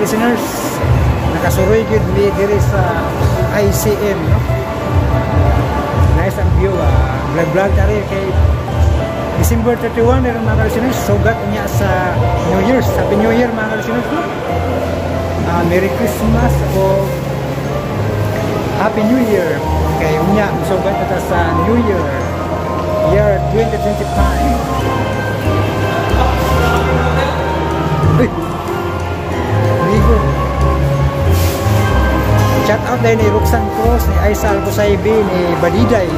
ka-listeners, nakasuroy gyud mi diri sa ICM, no? Nice ang view, vlog-vlog tari kay December 31 meron mga ka-listeners, sugat niya sa New Year's. Happy New Year mga ka-listeners, no? Merry Christmas o Happy New Year. Kay unya sugat na ta sa New Year, year 2025. Uy! Amigo. Shout out din ni Roxanne Cruz, ni Aisa Alcosaibi, ni Badiday.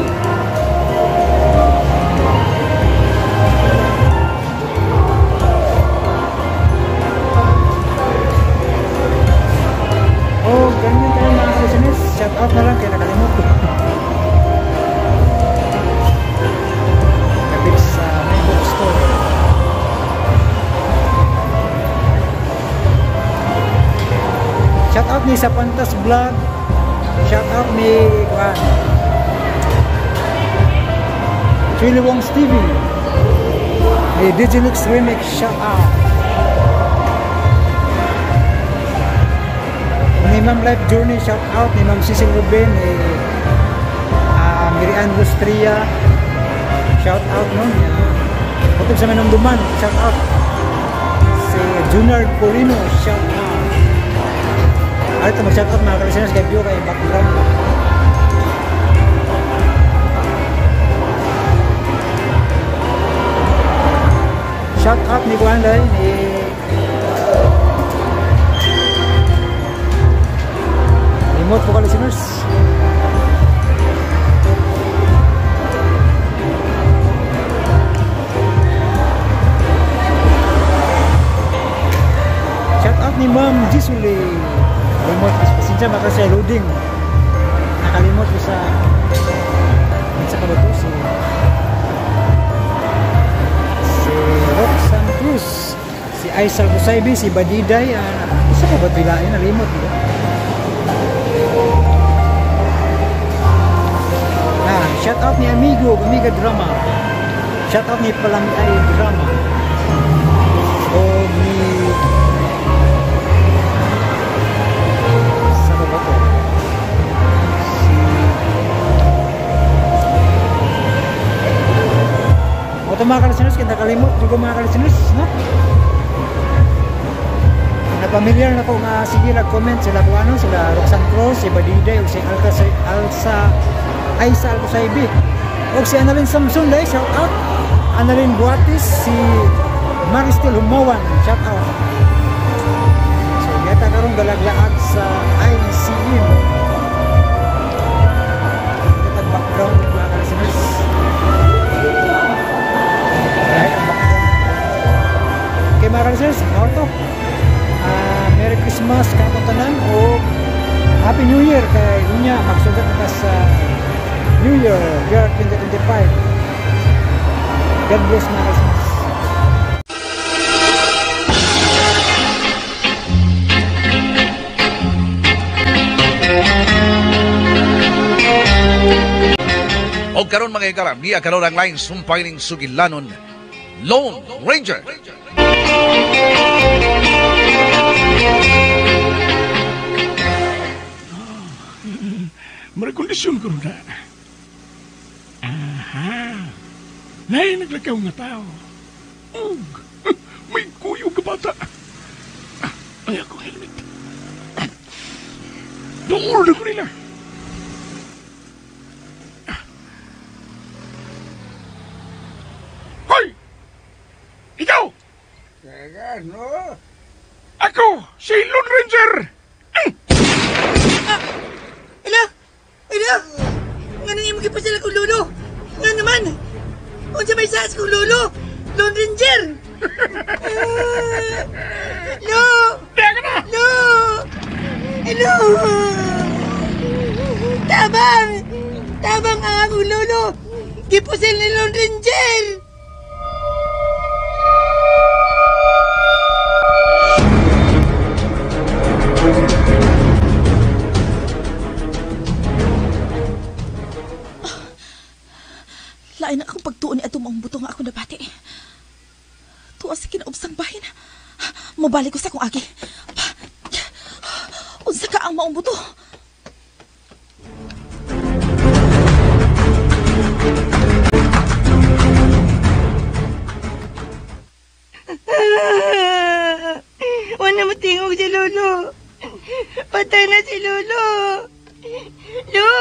Oh, ganyan tayo mga listeners. Shout out na lang kaya nakalimot ko. Kapit sa may bookstore. Shout out ni sa Pantas Vlog. Shout out ni Juan Chili Wong's TV. Ni Digilux Remix, shout out. Ni Ma'am Life Journey, shout out. Ni Ma'am Cecil Ruben, ni Mary Ann Rustria, shout out, no? Utog sa Manumduman, shout out. Si Junior Corino, shout out. Ay, ito mag-shout out mga ka-listeners kay view kay background ba. Shout out ni Juan Day, ni Remote po ka-listeners. Shout out ni Ma'am Jisuli. Remote, pasensya maka sa loading. Nakalimot ko sa sa kabato si Roxanne Cruz, si Aisal Kusaibi, si Badiday, isa pa ba ito ilain? Nalimot, diba? Shout out ni Amigo, Amiga Drama. Shout out ni Palangay Drama. O ni sa ba to? Si Oto mga ka-listeners, kaya nakalimot juga mga ka-listeners, no? Na-familiar na ko nga sige lang comment sila kung ano, sila Roxanne Cruz, si Badiday, o si Alsa Aisa Alcosaibi, o si Annalyn Samson, dahil shout out Annalyn Buatis, si Maristel Humawan, shout out. So yata karong galaglaag sa ICM. Ito background mga ka-listeners. Right, ang background. Okay mga ka-listeners, to. Merry Christmas kapuntanan o Happy New Year kay unya magsugat na sa New Year, year 2025. God bless mga ka-listeners. O karon mga higala, niya karon ang line sumpay ning sugilanon, Lone Ranger. Marakondisyon ko na. Aha. Nay, naglakaw nga tao. Ug, may kuyog ka bata. Ay, akong helmet. Doon na ko nila. Hoy! Ikaw! Teka, no? Ako, si Lone Ranger! Ala! Ala! Nga nang imong gipasala kong lolo! Nga naman! Unsa may saas kong lolo! Lone Ranger! Lo! Lo! Hello! Tabang! Tabang ang akong lolo! Gipusil ni Lone Ranger! Lain akong pagtuon ni atong maong buto nga ako nabati. Tuwa sa kinaubsang bahin. Mabalik ko sa akong agi. ang maong buto. Wala mo tingog si Lolo. Patay na si Lolo. Lo!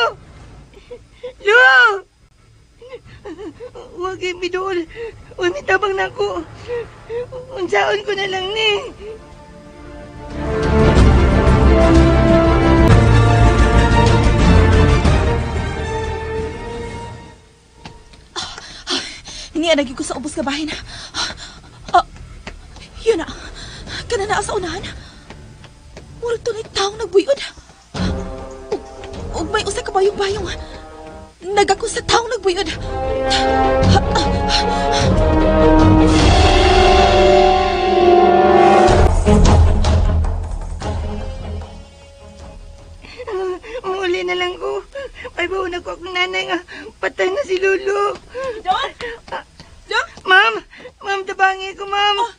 Lo! Huwag kayong bidool. Huwag may tabang na ako. Unsaon ko na lang ni. Hindi na ko sa ubos ka bahin. Yun na. Kana na sa unahan. Murag tunay taong nagbuyod. Ug may usa ka bayong-bayong. Nagako sa taong nagbuyod. Muli na lang ko. Ay, baon ako akong nanay nga. Patay na si Lolo. Don? Don? Ma'am! Ma'am, tabangi ko, ma'am. Oh,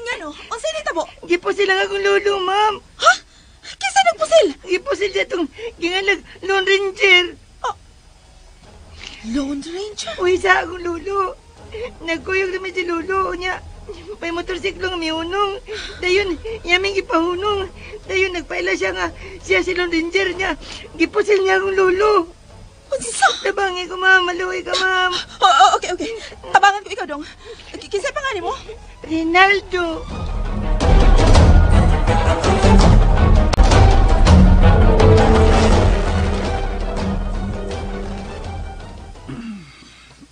ngano? Unsay nitabo? Gipusil lang akong lolo, ma'am. Ha? Kinsa nagpusil? Gipusil siya itong gingalag Lone Ranger. Oh. Lone Ranger? Uy, sa akong lolo. Nagkuyog naman si lolo. Unya, may motorsiklo nga mihunong. Dayon, yaming ipahunong. Dayon, nagpaila siya nga siya si Lone Ranger niya. Gipusil niya akong lolo. Unsa? Tabangi ko, ma'am. Maluwi ka, ma'am. Oh, okay, okay. Tabangan ko ikaw, dong. Kinsay pangalan mo? Rinaldo.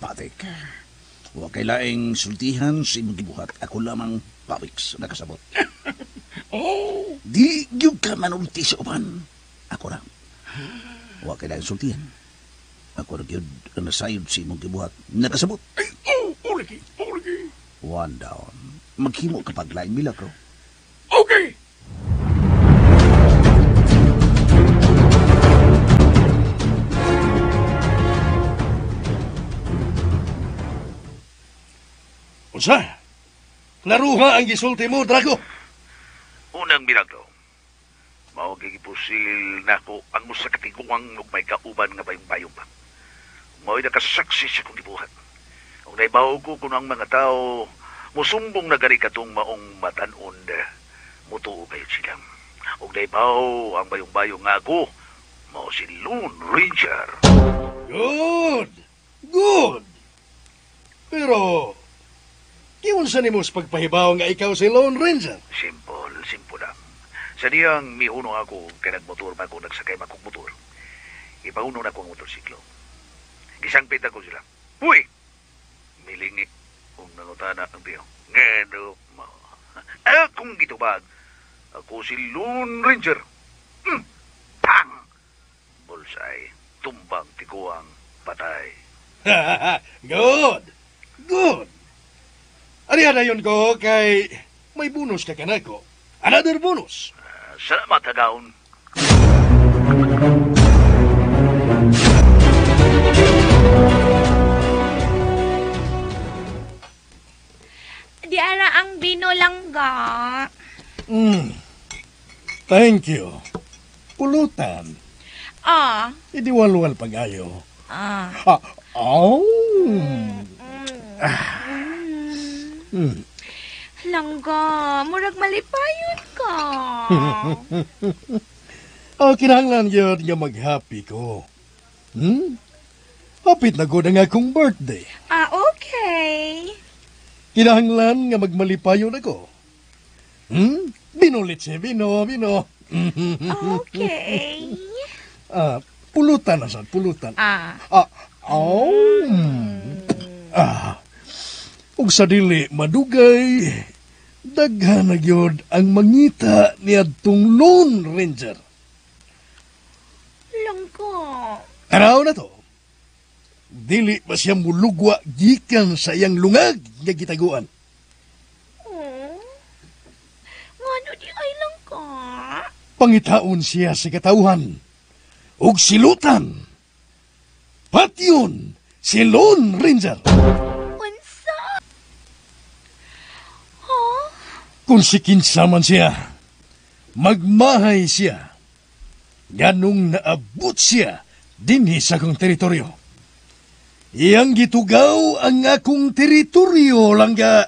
Patik, wa kay laing sultihan sa imong gibuhat. Ako lamang pawiks nakasabot. Oh! Di gyud ka manulti sa uban. Ako ra. Wa kay laing sultihan. Ako ra gyud ang nasayod sa imong gibuhat. Nakasabot. Ay, oh, oh, lagi, oh, lagi. One down. Maghimo ka pag laing milagro. Okay. Unsa? Klaruha ang gisulti mo, Drago. Unang milagro. Mao gipusil nako ang usa ka tiguang ug may kauban nga bayong-bayong pa. Mao'y nakasaksi sa akong gibuhat. Ug naibaw ko kung ang mga tao musumbong na gani katong maong matan-on, mutuo kayo sila. Ug naibaw ang bayong-bayong nga ako, mao si Lone Ranger. Good! Good! Pero, kiunsa nimo sa pagpahibaw nga ikaw si Lone Ranger? Simple, simple lang. Sa diyang mihunong ako kay nagmotor ba ako nagsakay makong motor. Ipahuno na ko ang motorsiklo. Gisangpit ako sila. Uy! Milingi kung nangutana ang tiyo. Ngano mo. Akong gitubag. Ako si Lone Ranger. Pang! Bulsay, tumbang tiguang, patay. Good! Good! Ariya na yun ko kay may bonus ka kanako. Another bonus. Salamat, Hagaon. Di ara ang bino langga. Thank you. Pulutan. Ah. Idiwalwal pag-ayo. Ah. Ah. Oh. Langga, murag malipayon ka. Oh, kinahanglan gyud nga mag-happy ko. Hapit na gud ang akong birthday. Ah, okay. Kinahanglan nga magmalipayon ako. Bino litse, bino, bino. Okay. Ah, pulutan na sad, pulutan. Ah. Ah, oh. Ah. Ug sa dili madugay, daghan na gyud ang mangita niadtong Lone Ranger. Langga. Tanaw na to. Dili ba siya mulugwa gikan sa iyang lungag nga gitaguan? Oh. Ngano di ay langga? Pangitaon siya sa katawhan ug silutan. Patyon si Lone Ranger. Unsa? Huh? Kung si kinsa man siya, magmahay siya. Ganong naabot siya dinhi sa akong teritoryo. Iyang gitugaw ang akong teritoryo, langga.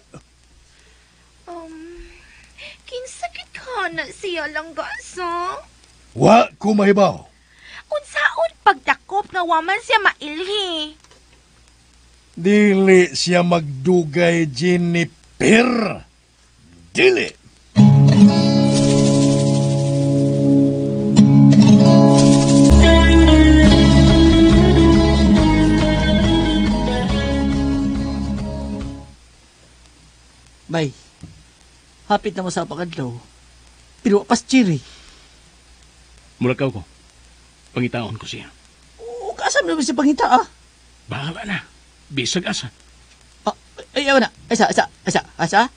Kinsakit ka na siya, langga, sa? Wa ko mahibaw. Unsaon pagdakop nga waman siya mailhi? Dili siya magdugay, Jennifer. Dili. Bay, hapit na mo sa pakadlaw. Pero pas chiri. Mulakaw ko. Pangitaon ko siya. O, kasam naman siya pangita, ah? Bahala na. Bisag asa. Ah, ay, awa na. Asa.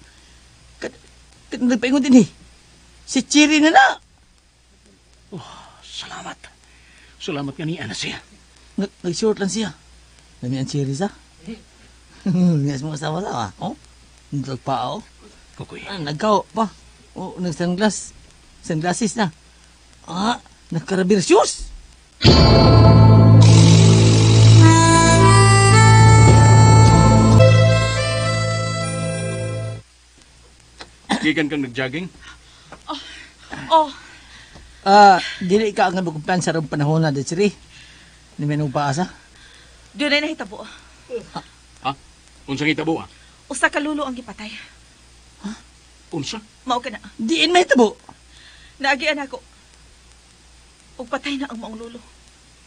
Nagpaingon din eh. Si Chiri na na. Oh, salamat. Salamat nga niya na siya. Nag-short lang siya. Nami ang Chiri sa. Ngas mo asawa-sawa. Oh? Nagpao. Kukoy. Ah, nagkao pa. Oh, nag-sunglass. Sunglasses na. Ah, nagkarabir shoes. Gikan kang nag-jogging? Oh. Ah, dili ka ang nagkumpiyansa sa rong panahon na, Desiree. Ni may paasa. Doon ay nahitabo. Ha? Unsang hitabo, ah? Usa ka lulo ang gipatay. Ha? Unsa? Mao ka na. Diin mahitabo. Naagian ako. Ug patay na ang maong lulo.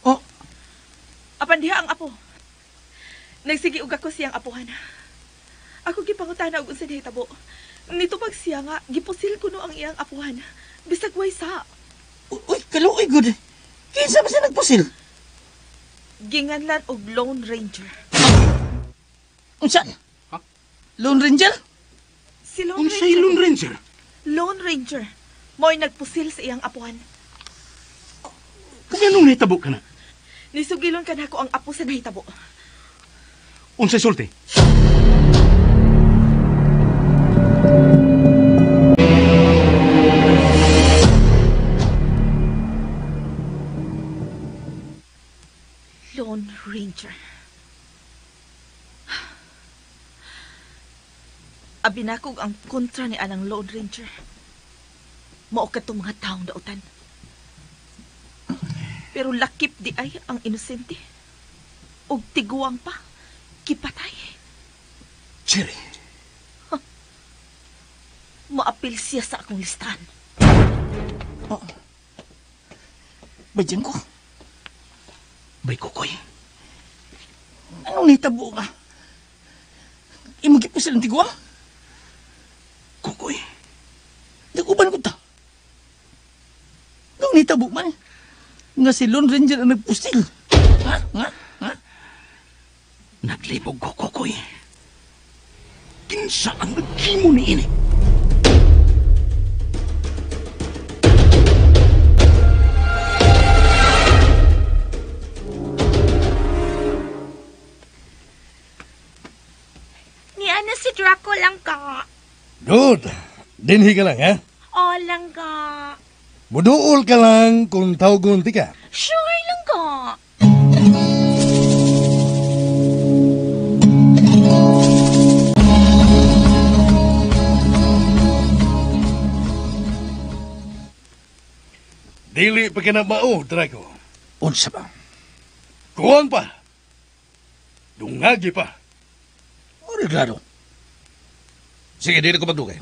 Oh. Apan diha ang apo. Nagsige og ako siyang apuhan. Ako gipangutana og unsa nahitabo. Nitubag siya nga gipusil kuno ang iyang apuhan. Bisag way sa. Uy, kaluoy gud. Kinsa ba siya nagpusil? Ginganlan og Lone Ranger. Unsa? Ha? Lone Ranger? Si Lone Unsay Ranger. Lone Ranger? Lone Ranger. Mo'y nagpusil sa iyang apuhan. Kung anong nahitabo ka na? Nisugilon ka na ako ang apo sa nahitabo. Unsay sulti? Lone Ranger. Abinakog ang kontra ni anang Lone Ranger. Mao kadtong mga taong dautan. Pero lakip di ay ang inosente. Og tiguang pa, kipatay. Cherry. Huh. Maapil siya sa akong listahan. Oh. Badyan ko. Bay kukoy. Anong nahitabo ka? Imong gipusil ang tiguang? Kukoy. Naguban ko ta. Anong nahitabo man? Nga si Lone Ranger ang nagpusil. Ha? Ha? Ha? Naglibog ko, Kukoy. Kinsa ang nagkimo ni ini? Niya na si Draco lang ka. Good. Dinhi ka lang, ha? O lang ka. Muduol ka lang kung tawgon ti ka. Sure lang ka. Dili pa ka na mao, Draco. Unsa ba? Kuwang pa. Dungagi pa. Ori, klaro. Sige, dili ko magdugay.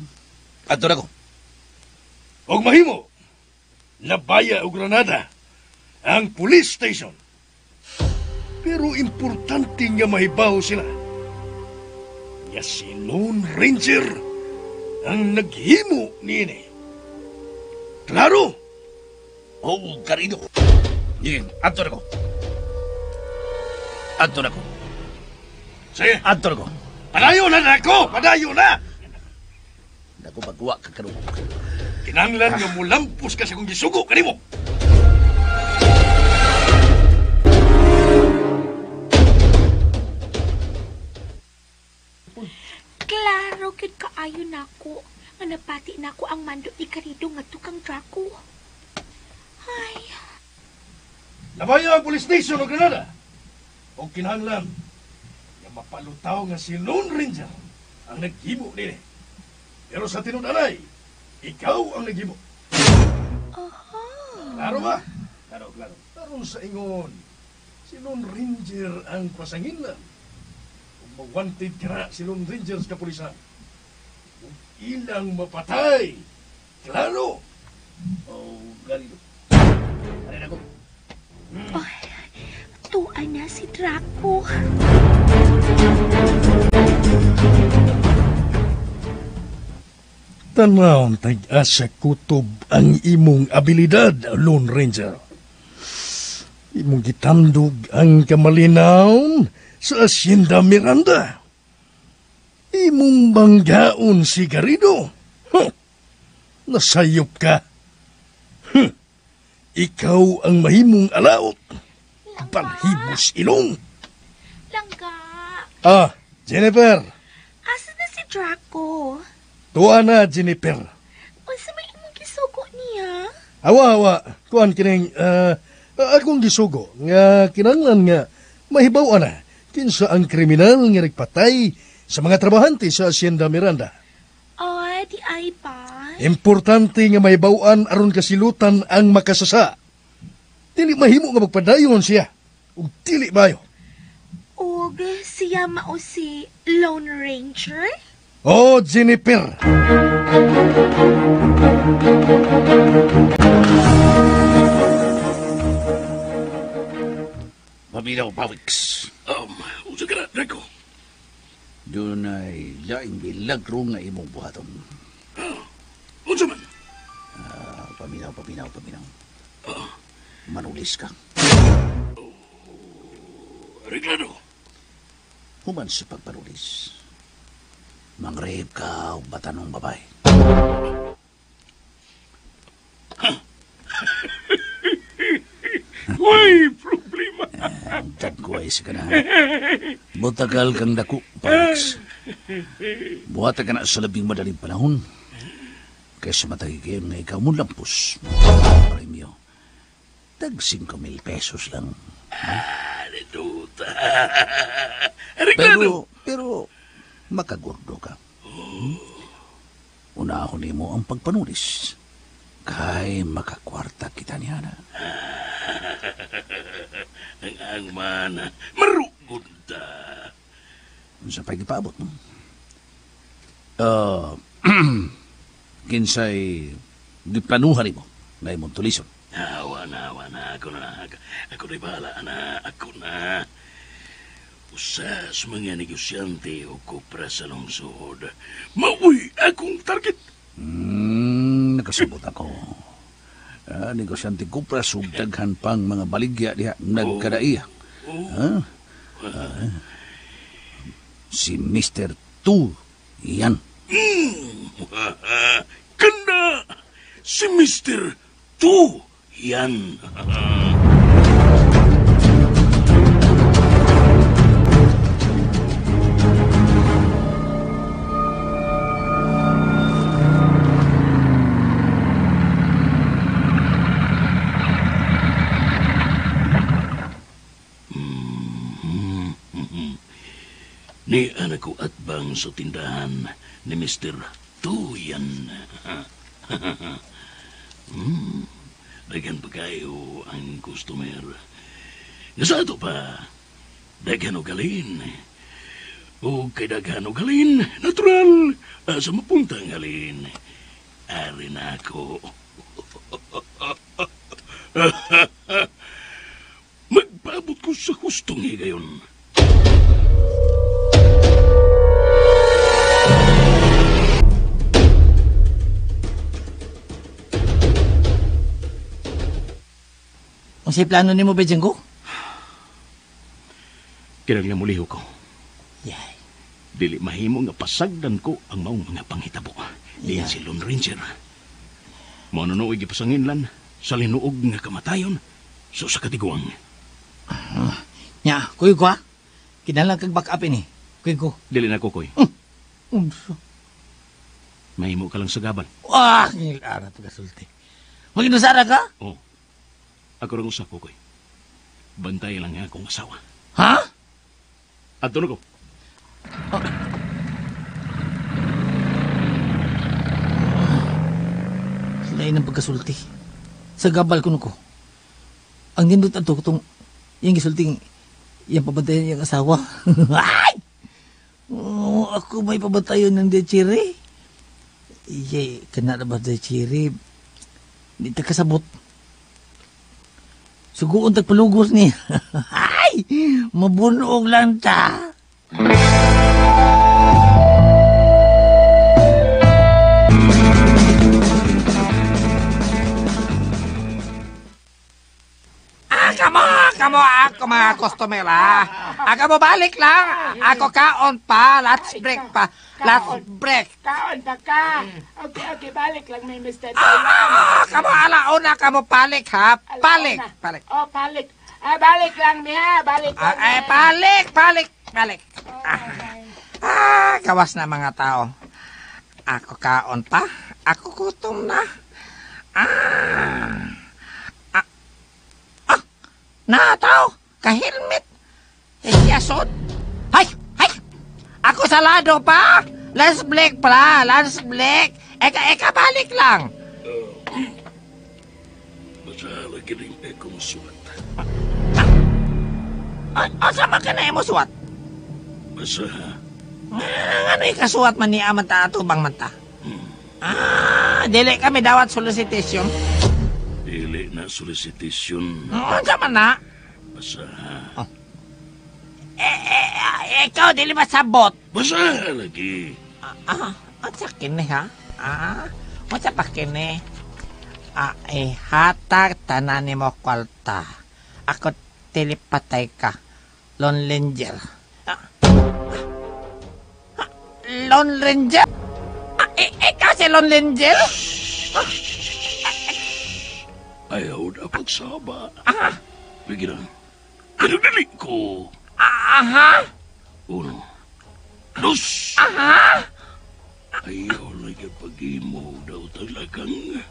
Adto na ko. Og mahimo, Nabaya o Granada ang police station. Pero importante nga mahibaw sila. Nga si Lone Ranger ang naghimo niini. Klaro? Oh, karido. Sige, adto na ko. Adto na ko. Sige. Adto na ko. Padayo na nako! Padayo na! Naku, pagkuha ka karong. Kinanglan nga mulampos ka sa kong gisugo kanimo. Klaro gyud kaayo nako nga napati nako ang mando ni Karido ngadto kang Draco. Ay. Kabayo ang police station o Granada. O kinahanglan nga mapalutaw nga si Lone Ranger ang naghimo nini. Pero sa tinud-anay, ikaw ang naghimo. Aha. Klaro ba? Klaro, klaro. Aron sa ingon, si Lone Ranger ang pasanginlan. Kung mawanted ka na si Lone Ranger sa kapulisan, kung ilang mapatay, klaro. Oh, ganito. Ano na ko? Ay, tuwa na si Draco. Tanawon tag-asa kutob ang imong abilidad, Lone Ranger. Imong gitandog ang kamalinawon sa Hacienda Miranda. Imong banggaon si Garrido. Huh. Nasayop ka. Huh. Ikaw ang mahimong alaot. Balhibos ilong. Langga. Ah, Jennifer. Asa na si Draco? Tuwa na, Jennifer. Unsa may imong gisugo niya? Awa, awa. Kuan kining, akong gisugo nga kinanglan nga mahibaw na kinsa ang kriminal nga nagpatay sa mga trabahante sa Hacienda Miranda. Ay, di ay ba? Importante nga mahibaw-an aron kasilutan ang makasasa. Dili mahimo nga magpadayon siya ug dili bayo. Og siya mao si Lone Ranger? Oh, Jennifer. Paminaw, Pawix. Unsa ka na, Draco? Doon ay laing milagro nga imong buhaton. Unsa man? Paminaw. Manulis ka. Reglado. Human sa pagpanulis. Mangrehib ka o batanong babae. Uy, problema. Tagway sa ka na. Butagal kang dako, Pawix. Buhata ka na sa labing madaling panahon. Kaysa matagigim nga ikaw mo lampos. Premyo, tag 5,000 pesos lang. Duta. Reglado. Pero, makagurdo ka. Unahon nimo ang pagpanulis. Kay makakwarta kita niya na. Ang man, marugod ta. Unsa pa'y gipaabot mo? Kinsay giplanuhan nimo nga imong tulison. Awa na. Ako na. Ako na bahala na. Ako na. Usa sa mga negosyante o kopra sa lungsod. Mauy akong target. Nakasabot ako. Negosyante kopra ug daghan pang mga baligya diha nagkadaiya. Oh. Si Mr. Tu yan. Kanda! Si Mr. Tu yan. Ni anak ko atbang sa tindahan ni Mr. Tuyan. Daghan pa kayo ang customer. Nga sa ato pa, daghan o galin. O kay daghan o galin, natural, sa mapuntang halin. Ari na ako. Magpaabot ko sa hustong higayon. Unsay plano nimo ba, Django? Kinahanglan muliho ko. Yeah. Dili mahimo nga pasagdan ko ang maong mga panghitabo. Diyan si Lone Ranger. Mao na nooy gipasanginlan sa linuog nga kamatayon so sa katiguang. Nya, kuy ko ha. Kinahanglan kag back up ini. Kuy ko. Dili na ko, kuy. Unsa? Mahimo ka lang sa gabal. Wah, ngilara to kasulti. Maginusara ka? Oh. Ako rin usa ko, kuy. Bantay lang nga akong asawa. Ha? Adto na ko. Oh. Lain ang pagkasulti. Sa gabal ko ko. Ang nindot ato itong yung gisulting yung pabantayan yung asawa. Ay! Oh, ako may pabantayon ng dechiri. Iye, kana na ba dechiri? Di ta kasabot. Suguon tagpalugos ni. Ay! Mabunog lang ta. Kamo ako mga customer ha. Ako mo balik lang. Ako kaon pa. Let's break pa. Let's break. Kaon pa ka. Okay, balik lang may Mr. Dylan. Kamo alauna kamo balik ha. Balik, balik. Oh, balik. Ah, balik lang mi ha. Balik lang. Ay, balik, balik, balik. Gawas na mga tao. Ako kaon pa. Ako gutom na. Na, tao, ka-helmet. Yason. Hay, hay. Ako salado pa. Last break pala, last break. Eka, balik lang. Basta lagi rin akong suwat. Asa man ka na imo suwat? Basta. Ano ikasuwat man ni amanta ato bang manta? Dili kami dawat solicitation. Dili na solicitation. Unsa man na? Basta. Oh. Ikaw dili masabot. Basta lagi. Unsa kini ha? Unsa pa kini? Hatag tanan nimo kwarta. Ako dili patay ka. Lone Ranger. Lone Ranger? Ikaw si Lone Ranger? Ayaw na pagsaba. Bigyan na. Pinagdali ko. Aha. Uno. Dos. Aha. Ayaw lagi pag-imo daw talagang.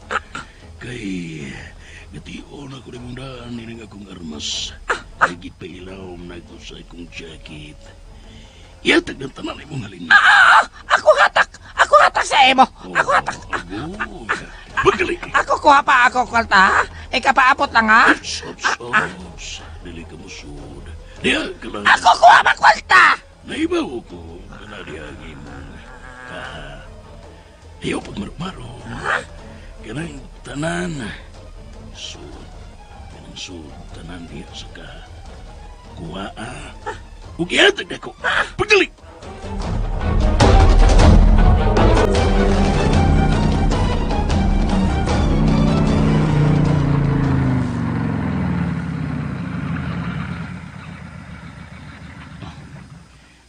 Kay gation ako rin mong daan nilang akong armas. Ay gipailaw na ko sa akong jacket. Iatag ng tanan imong halin. Ako hatak! Ako hatak sa imo! Ako hatak! Magaling! Ako kuha pa ako kwarta ha? Ikapaapot lang ha? Ops, ops. Dili ka musud. Diya ka lang. Ako kuha pa kwarta! Naibaw ko. Kana diya ang imong kaha. Ayaw pagmarumaro. Kanang tanan. Sud. Kanang sud. Tanan diya sa kaha. Kuha ah. Huwag ihatag na ko. Pagdali!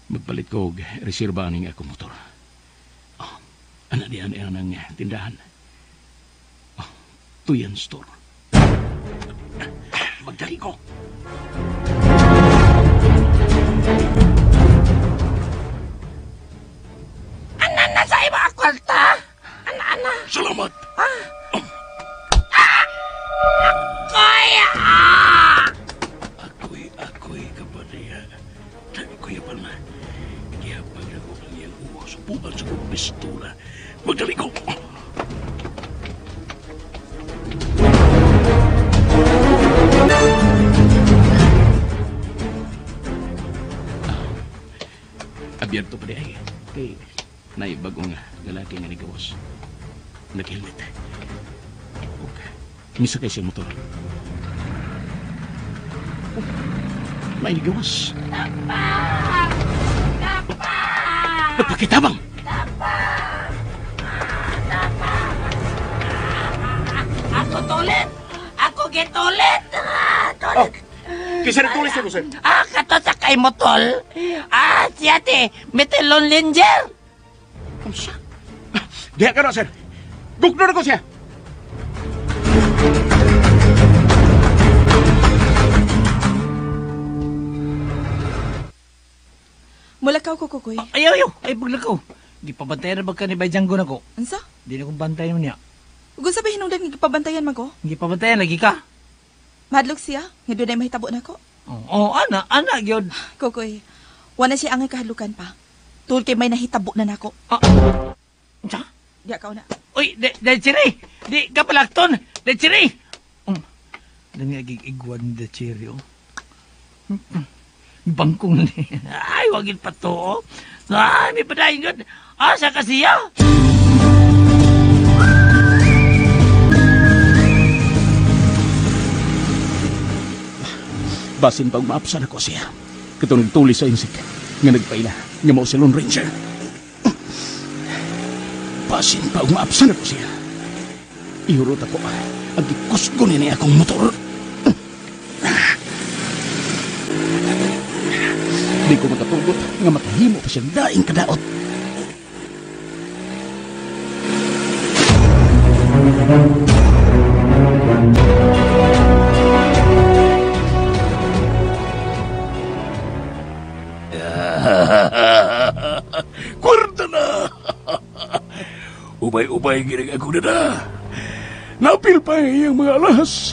Magpalit ko og reserba aning akong motor. Oh, ana diyan ang tindahan. Oh, Tuyan Store. Magdali ko. Ana na sa iba kwarta. Ana. Salamat. Kuya. Ako'y kapatid. Kuya pa na. Kaya pag ako ang iyang uwa, subukan sa kong pistola. Magdali ko. Abierto pa di ay. Kay naibagong lalaki nga nigawas. Nag-helmet. Okay. Misakay siya motor. Oh, may nigawas. Tapa! Tapa! Nagpakitabang! Tapa! Tapa! Ako tulit! Ako gitulit! Tulit! Oh, kisa nagtulis na ko, sir. Kato sa kay motol. Siya te, Metelon Ranger. Kamsa? Diha ka na, sir. Gugno na ko siya. Mulakaw ko, Kukoy. Ayaw, ayaw. Ay, paglakaw. Di pabantayan na ba ka ni Bay Django na ko? Ansa? Di na kong bantayan mo niya. Ug unsa ba hinungdan nga gipabantayan man ko? Gipabantayan lagi ka. Mahadlok siya, nga dunay mahitabo nako. Oh, ana, ana gyud. Kokoy, wala siya angay kahadlukan pa. Tul kay may nahitabo na nako. Unsa? Diya ka una. Uy, de Cherry. Di ka palakton. De Cherry. Dani agig-igwan de Cherry oh. Bangkong ni. Ay, wagin pa to. Oh. Ay, may padayon yun. Asa ka siya? Basin pag maapsan ako siya. Katong nagtuli sa insik. Nga nagpaila. Nga mao si Lone Ranger. Basin pag maapsan ako siya. Ihurot ako. Ang gikusgo niya akong motor. Di ko makatugot nga makahimo pa siya daing kadaot. Kwarta na! Ubay-ubay ginig ako na na. Napil pa iyang mga alas.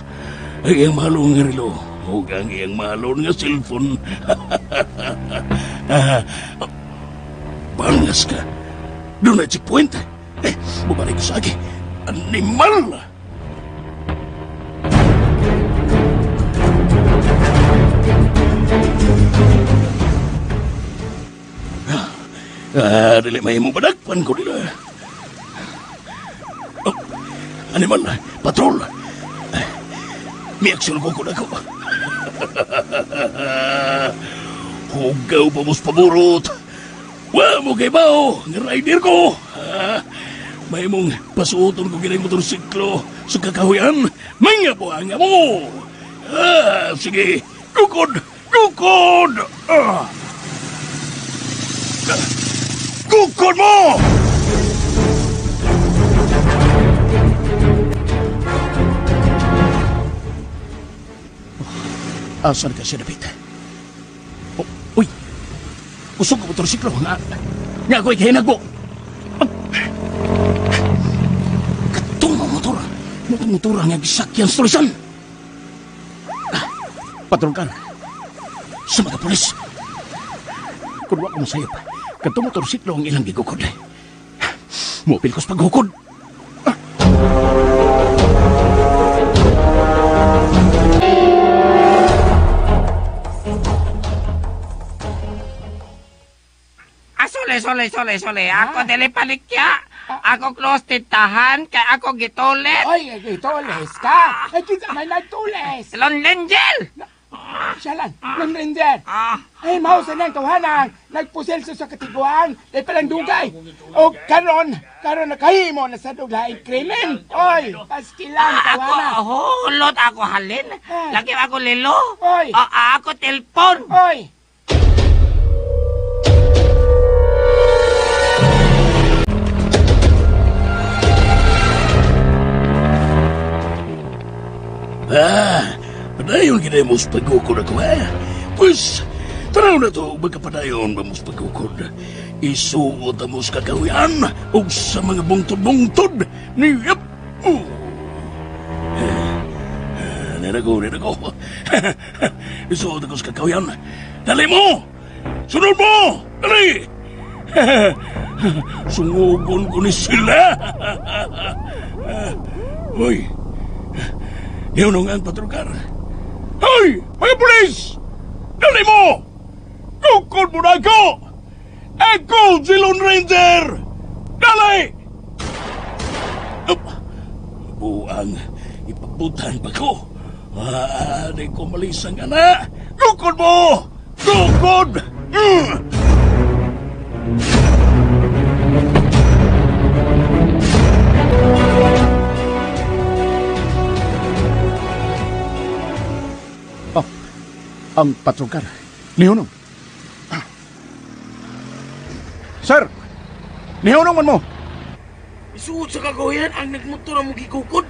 Ang iyang mahalong nga relo. Ug ang iyang mahalong nga cellphone. Bangas ka. Doon na checkpoint. Eh, bumalik ko sa agi. Animal! Dili may mo badagpan ko nila. Oh, animal, patrol. May aksyon ko ko na ko. Hugaw pa mos paburot. Wa mo kay bao, nga rider ko. May mong pasuoton ko ginay motorsiklo sa kakahuyan. Mga buhanga mo. Sige, gukod, gukod. Gukod mo! Asan ka siya, David? Oh, uy! Usog ka motorsiklo. Nga ako'y kahinagbo. Katong mga motor. Mga motor ang gisakyan sa tulisan. Patrol ka. Sa mga polis. Kung wak mo sayop, katong motorsiklo ang ilang gigukod. Mupil ko sa paghukod. Sole, sole, sole. Ako dili palikya. Ako close tintahan kay ako gitulit. Oy, gitulis ka. Ay, kinsa may nagtulis. Lone Ranger. Siya lang, Lone Ranger. Ay, mao sa nang tawhanang nagpusil sa katiguan, dahil palang dugay. O karon, karon nakahimo na sa duglaing krimen. Oy, paskilang tawhana. Ako hulot, ako halin. Lagi ako lilo. Oy. O, ako telpon. Oy. Padayon gina mo sa pagkukod ako, ha? Pues, tanaw na to, magkapadayon ba mo sa pagkukod? Isuot mo sa kakawian o sa mga bungtod-bungtod ni Yap! Nirago, nirago. Isuot ako sa kakawian. Dali mo! Sunod mo! Dali! Sungugon ko ni sila! Hoy! Yun ang patrokar. Hoy! Mga pulis! Dali mo! Kukod mo na ako! Ako si Lone Ranger! Dali! Buang, ipabutan pa ko. Di ko malisang anak. Kukod mo! Kukod! Ang patrokar. Nihunong. Sir! Nihunong man mo! Isuot sa kagawayan ang nagmotor ang mugikukod.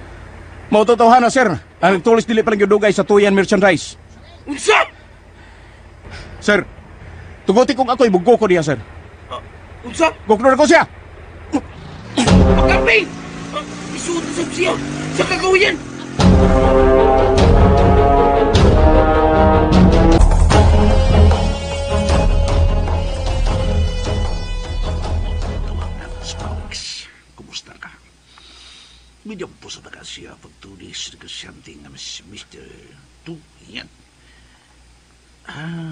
Mautotohan na, sir. Ang nagtulis dili palang dugay sa tuyan merchandise. Unsa? Sir, tuguti kong ako'y bugko ko diya, sir. Unsa? Guknor ko siya! Pagkapi! Isuot na sab siya sa kagawayan!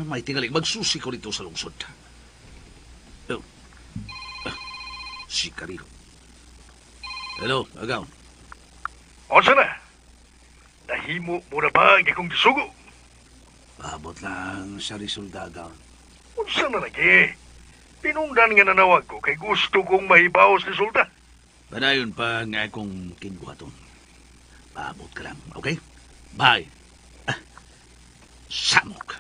May tingaling magsusi ko dito sa lungsod. Oh. Si Carilo. Hello, agaw. Unsa na? Nahimo mo na ba ang akong gisugo? Abot lang sa resulta, agaw. Unsa na lagi? Pinungdan nga nanawag ko kay gusto kong mahibaw sa resulta. Padayon pa nga akong kinbuhaton. Paabot ka lang, okay? Bye. Samok.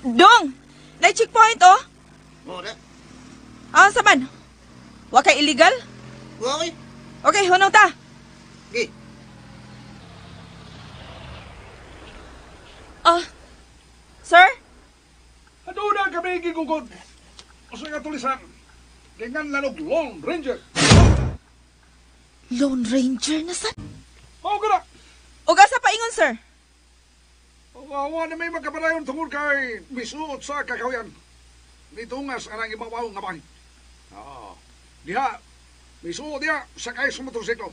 Dong! Na-checkpoint, oh! Wala. Ah, saman? Wa kay illegal? Okay. Okay, hunong ta. Okay. Sir? Aduna kami gigugod. Usa ka tulisan. Gingan lanog Lone Ranger. Lone Ranger na sa? Mao ka na. Ug asa paingon, sir? Wa na may magkapadayon tungod kay misuot sa kakahuyan. Nitungas anang ibabaw nga bahay. Diha, misuot diha sakay sa motorsiklo.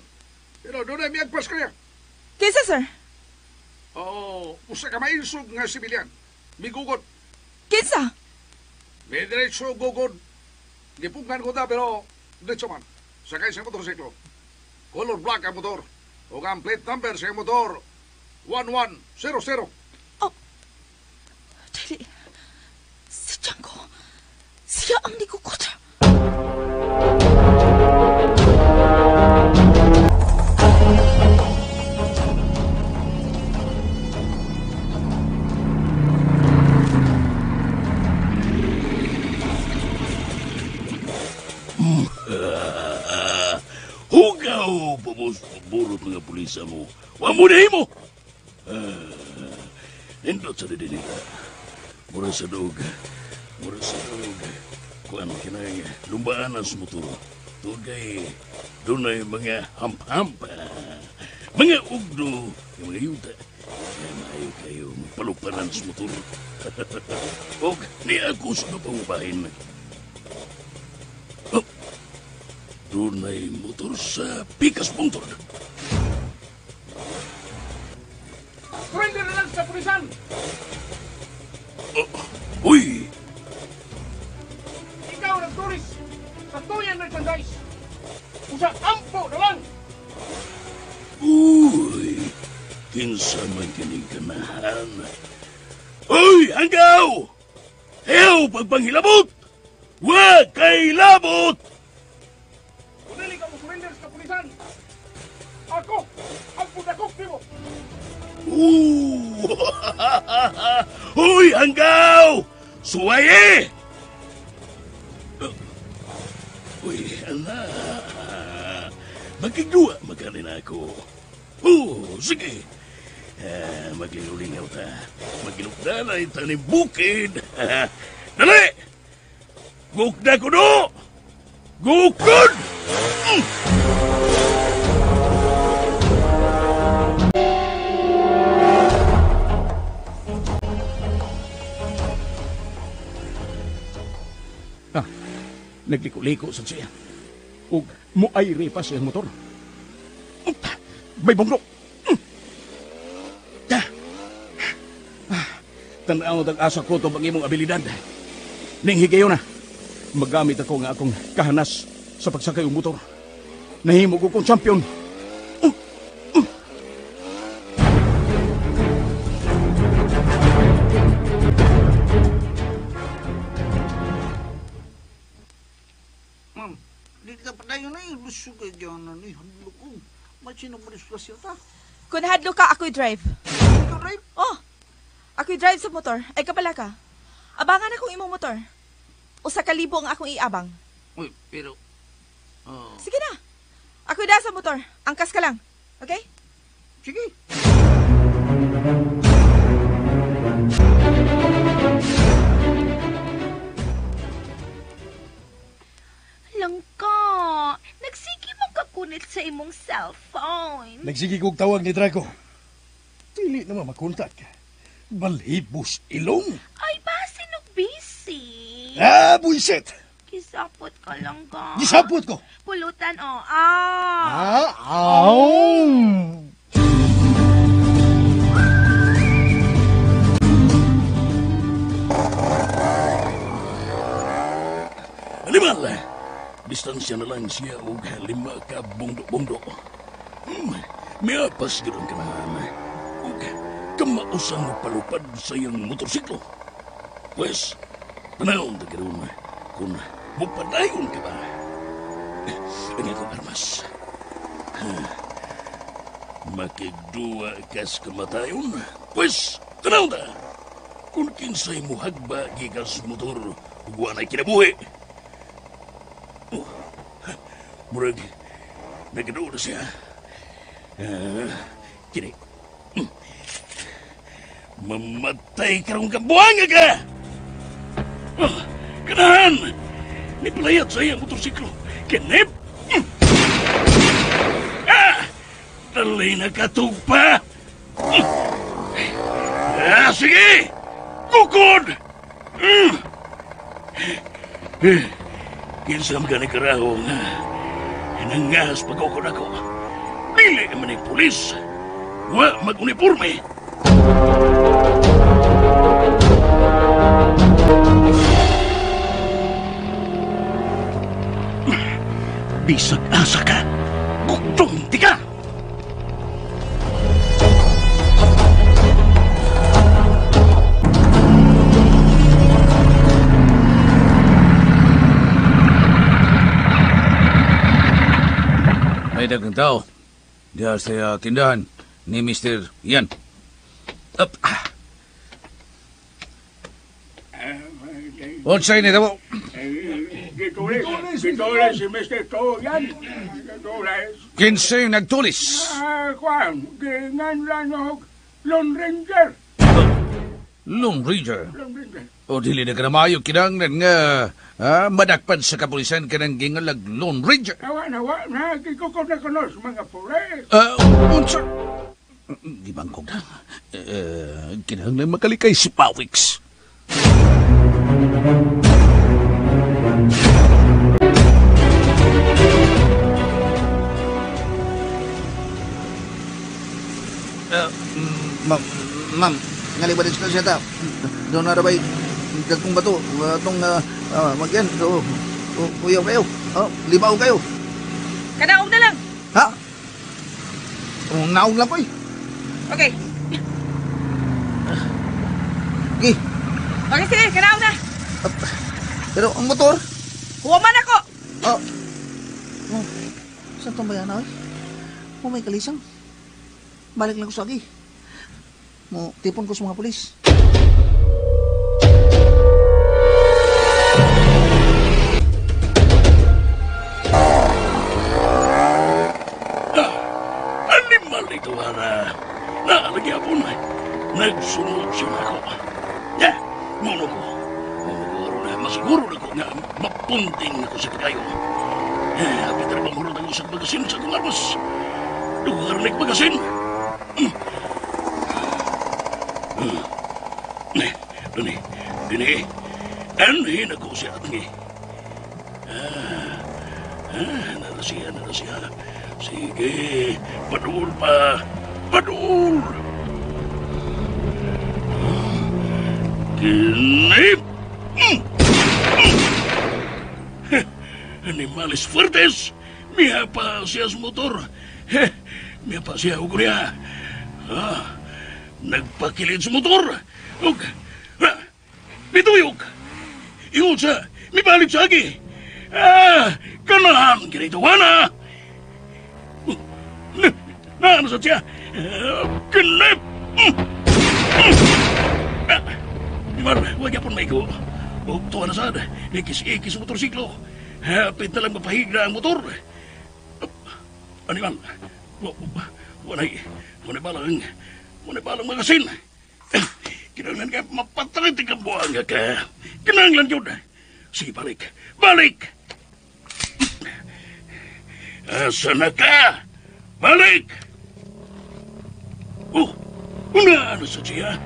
Pero doon ay miagpas kaniya. Kinsa, sir? Oo, usa ka mainsog nga sibilyan. Migugot. Kinsa? May diretso gugod. Gipugngan ko ta pero diretso man. Sakay sa motorsiklo. Color black ang motor. O ang plate number sa motor 1100. Oh. Dili. Si Django. Siya ang nigugot. Hugaw, pabos-burot mga pulisa mo. Wa mo na mo! Nindot sa didi nila. Mura sa dog. Mura sa dog. Kuan kinang lumbaan ang motor. Tugay, dunay mga hamp-hamp. Mga ugdo, mga yuta. Maayo kayo magpaluparan sa motor. Og ni ako sa pangubahin. Dunay motor sa Pikas Puntod. Surrender na lang sa pulisan! Uy! Ikaw nagturis sa tuyan merchandise! Usa ampo na lang! Uy! Kinsa man kining kanahan. Uy! Hanggaw! Hew! Pagpanghilabot! Wa kay labot! Dili ka mo surrender sa kapulisan! Ako ang pudakok nimo! Uy, hanggaw! Suwaye! Uy, ala! Magkigduwa, magkarin ako. Oh, sige! Maglingaw-lingaw ta. Magilukdanay ta ni bukid. Dali! Gukda ko do! Gukod! Nagliko-liko sa siya. Ug muayri pa siyang motor. May bungro. Tanaw ang asa ko itong imong abilidad. Ning higayon na. Magamit ako nga akong kahanas sa pagsakay og motor. Nahimo ko kong champion. Ma'am, di ka pa tayo na eh. Lusog ka dyan na ni. Hadlo ko. Ba't sino ba disgrasya ta? Kung hadlo ka, ako'y drive. Ikaw drive? Oh, ako'y drive sa motor. Ay, kapala ka. Abangan akong imong motor. 1,000 ang akong iabang. Uy, pero... Oh. Sige na. Ako'y da sa motor. Angkas ka lang. Okay? Sige. Langka, nagsige mo kakunit sa imong cellphone. Nagsige kog tawag ni Draco. Dili naman makontak. Balhibos ilong. Ay, basin og busy. Ah, buisit! Gisapot ka lang ka. Gisapot ko? Pulutan, oh. Ah! Ah! Aw! Animal! Distansya na lang siya og 5 ka bungdo-bungdo. Miapas gid ang kanahan. Og kamausang palupad sa iyang motorsiklo. Pues, tanawon ta karon kung mupadayon ka ba. Ang akong armas. Makigduwa kas kamatayon. Pues, tanawon ta. Kung kinsay muhagba gikas motor ug walay kinabuhi. Oh, murag, nagduo na siya. Kini. Mamatay karong kabuanga ka! Oh, kanahan! Nipalayat sa iyang motorsiklo. Kinip! Ah! Dali na katugpa! Ah, sige! Bukod! Kinsam ka ni karaho nga nangahas pag-ukod ako. Dili man ni pulis. Wa mag-uniforme. Bisag asa ka, gutom ti ka! May dagang tao. Diya sa tindahan ni Mr. Ian. Up. Unsay ni tabo? Gitulis si Mr. Toyan. Gitulis. Kinsay nagtulis? Kwan, gingan lang og Lone Ranger. Lone Ranger? Lone Ranger. O dili na kanamayo kinanglan nga madakpan sa kapulisan kanang gingalag Lone Ranger. Nawa, na, gikukod na kuno sa mga pulis. Unsa? Gibangkog na. Kinahanglan makalikay si Pawix. Ma'am, ngalibarin sila siya ta. Doon na rabay, dagkong bato. Itong magyan. Uyaw kayo. Libaw kayo. Kanaog na lang. Ha? Naog lang ko eh. Okay. Okay. Okay, sige. Kanaog na. Pero ang motor? Huwaman ako. Oh. Saan itong bayan na eh? Oh, may kalisang. Balik lang ko sa agi. Mo, tipon ko sa mga pulis. Animal ito, Hara. Naalagyan po na. Nagsunod siya na ako. Ya, mono ko. Mono ko, Haruna. Masiguro na ko nga mapunting ako sa pagayo. Hapit na bang hurot ang usap magasin sa akong armas. Duhar na magasin. Dini, dini. Anhin ako siya at ngi. Narasiya, narasiya. Sige, padul pa. Padul! Kinip! Animales fuertes! Miha pa siya sa motor. Miha pa siya og niya. Nagpakilid sa motor. Og, mituyok. Ingon sa, mibalik sa agi. Kanahan kinituwana. Naano sa siya? Kinip! Mar, wag yapon maigo. Og tuwa na sad, nikis-ikis ang motorsiklo. Hapit na lang mapahigna ang motor. Animal, walay balang magasin. Kinanglan ka, mapatay ka buwang ka. Kinanglan yun. Sige, balik, balik! Asa na ka? Balik! Oh, una ano sa siya?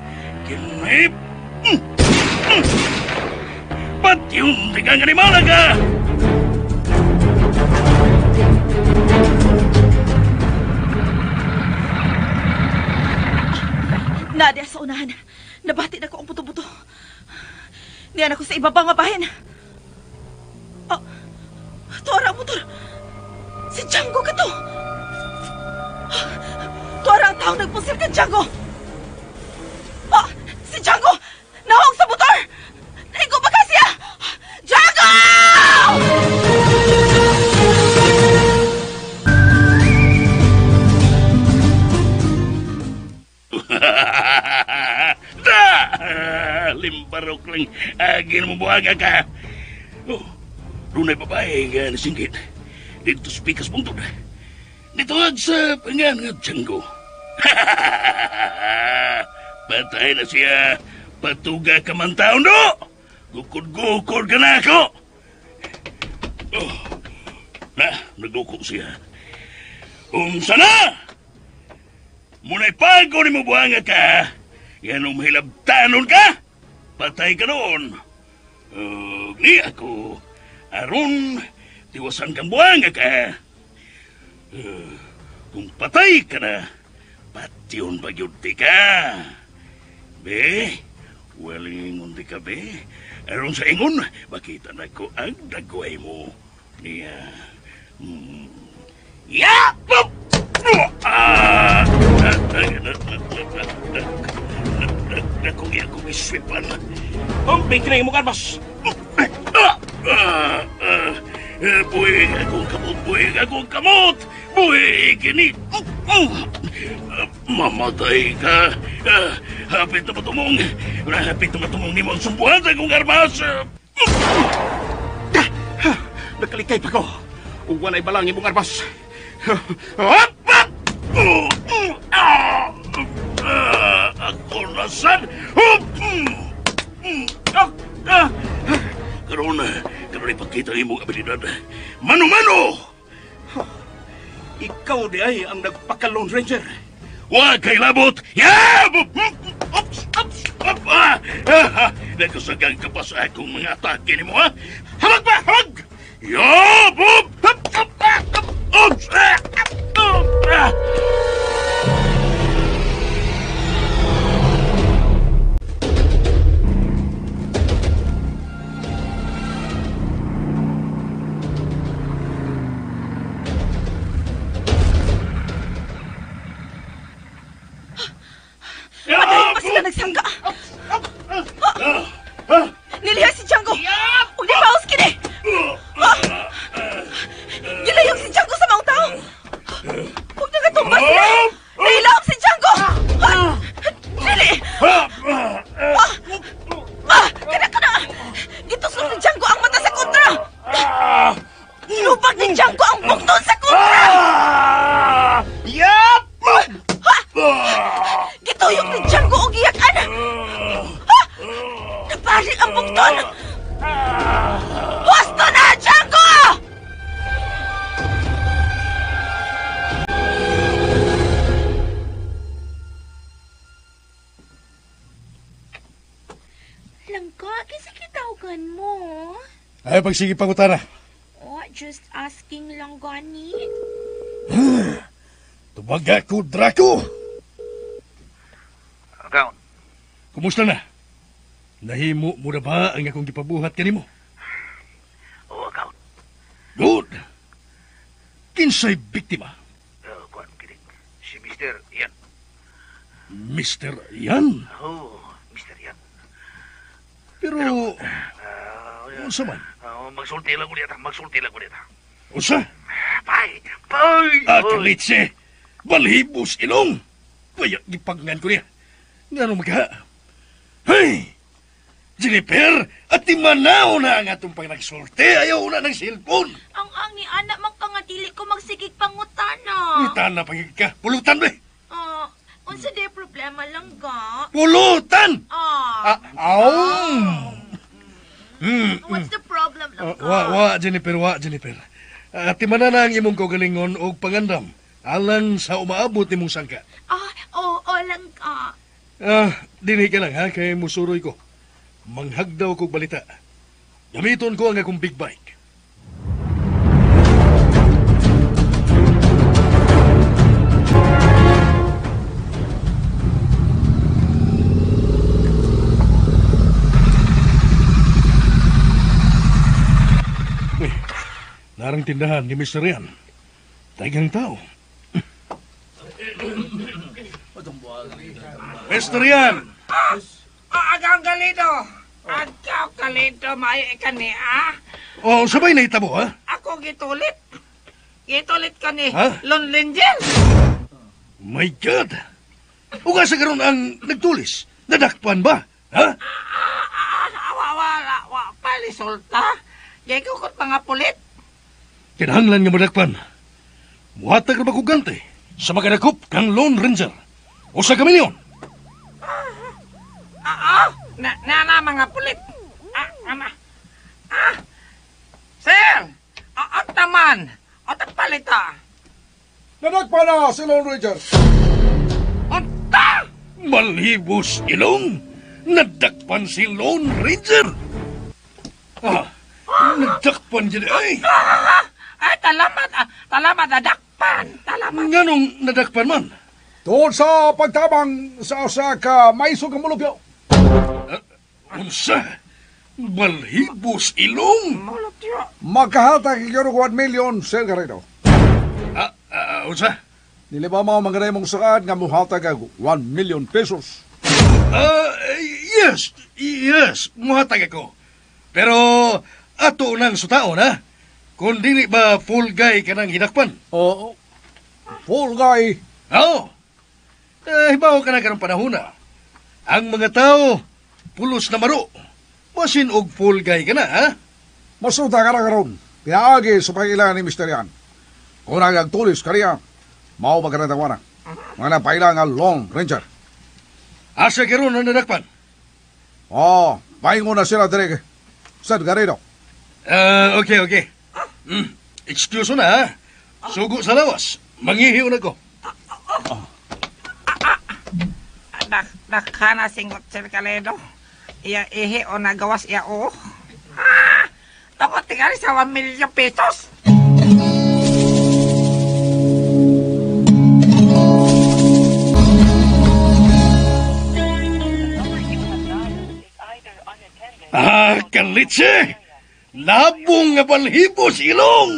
Kinip! Patyon di kang animala ka! Nadia sa unahan. Nabati na ko ang buto-buto. Niyan ako sa ibabang mabahin. Oh, tuara ang motor. Si Django ka to. Tuara ang taong nagpusil kay Django. Oh, si Django! Nahog sa motor! Naigo ba ka siya? Django! Da! Limbarok lang. Agin mo buhaga ka. Oh, dunay babae nga nasinggit. Dito sa pikas bungtod. Nituwag sa pangan nga Django. Patay na siya. Patuga ka man taon do. Gukod-gukod ka na ako. Oh, na, nagduko siya. Unsa na! Muna'y pago ni mo buhanga ka. Yan ang mahilabtanon ka. Patay ka noon. Ni ako, aron, tiwasan kang buhanga ka. Kung patay ka na, patyon ba yun di ka? Be, walingon di ka be. Aron sa ingon, makita na ko ang dagway mo. Niya. Ya! Nakong iya kong iswipan. Umpik na yung mukha, boss. Buhay akong kamot, buhay akong kamot. Buhay kini. Mamatay ka. Hapit na matumong. Hapit na matumong ni mo ang sumbuhan sa akong armas. Nakalikay pa ko. Wala'y balang imong armas. Ako nasan? Karon, karon ipakita ang imong abilidad. Mano-mano! Ikaw di ay ang nagpaka-Lone Ranger. Wa kay labot! Ups! Ups! Up! Nagkasagang ka pa sa akong mga atake ni mo, ha? Hamag ba? Hamag! Ya! Up! Up! Up! Up! Ups! Up! Padayon pa sila nagsangka. Niliha si Django. Ug nipaos kini. Gilayog si Django sa maong tao. Ug nagatumba sila. Nahilawom si Django. Dili. Kana kana. Gituslok ni Django ang mata sa kontra. Lubag ni Django ang bukton sa kontra. Yap! Gituyok ni Django og iyakan. Nabalik ang bukton. Husto na, Django! Langka, kasi kitawagan mo. Ay, pagsige pangutana. Oh, just asking lang gani. Tubaga ko, Draco! Akaon. Kumusta na? Nahimo mo na ba ang akong gipabuhat kanimo? Oo, akaon. Good! Kinsay biktima? Kuan, kinig. Si Mr. Ian. Mr. Ian? Oo, Mr. Ian. Pero, unsa man? Magsulti lang ulit, magsulti lang ulit. Unsa? Pay! Pay! Ah, kalitse! Balhibos ilong! Kaya gipagnan ko niya. Nga magka? Hey! Jennifer, at timanaw na ang atong pangnagsulti. Ayaw na ng cellphone. Ang ang ni anak man ka nga dili ko magsigig pangutana. Pangutana pangig ka. Pulutan ba? Unsa di problema lang ga? Pulutan! What's the problem lang ga? Wa, Jennifer, wa, Jennifer. Timana na ang imong kaugalingon og pangandam. Alang sa umaabot nimong sangka. Oo lang ka. Dinhi ka lang ha, kay musuroy ko. Manghagdaw kog balita. Gamiton ko ang akong big bike. Uy, narang tindahan ni Mr. Rian. Daghang tao. Mr. Rian! Agang galito! Agaw kalito, maayo ikani, ah! Oh, sabay na itabo, ha? Ako gitulit. Gitulit ka ni Ha? Lone Ranger. My God! Uga sa karon ang nagtulis. Nadakpan ba? Ha? Wala, wa pa resulta. Gikukot mga pulit. Kinahanglan nga madakpan. Muhatag ra ba ko gante sa magadakop kang Lone Ranger? Usa ka milyon. Na mga pulit. Ama. Sir! Taman! Otang palita! Nadakpan na si Lone Ranger. Unta! Malibos ilong! Nadakpan si Lone Ranger! Nadakpan dyan ay! Ay, talamat! Talamat, nadakpan! Talamat! Nganong nadakpan man? Tuod sa pagtabang sa usa ka maisog nga mulupyo. Unsa? Balhibos ilong! Makahatag gyud og 1 million, Sir Garrido. Unsa? Dili ba mao mga mong sakaad nga muhatag og 1 million pesos? Yes, yes, muhatag ako. Pero ato nang sutaon, ha? Kung dili ba full guy ka nang hinakpan? Oo. Full guy? Oo. Hibaw ka na karong panahon na. Ang mga tao, pulos na maro. Masin og full guy ka na, ha? Masuta ka na karon. Pinaagi sa pangila ni Mr. Yan. Kung nagagtulis ka niya, mao ba ka na tawana? Mga napaila nga Lone Ranger. Asa karon na nadakpan? Oo, paingon na sila direk. Sir Garrido. Okay, okay. Excuse na, ha? Sugo sa lawas. Mangihiw na ko. Nakana singot, Sir Galedo. Iya ihi o nagawas iya o. Takot tingali sa 1 million pesos. Kalitse! Labong nga balhibos ilong!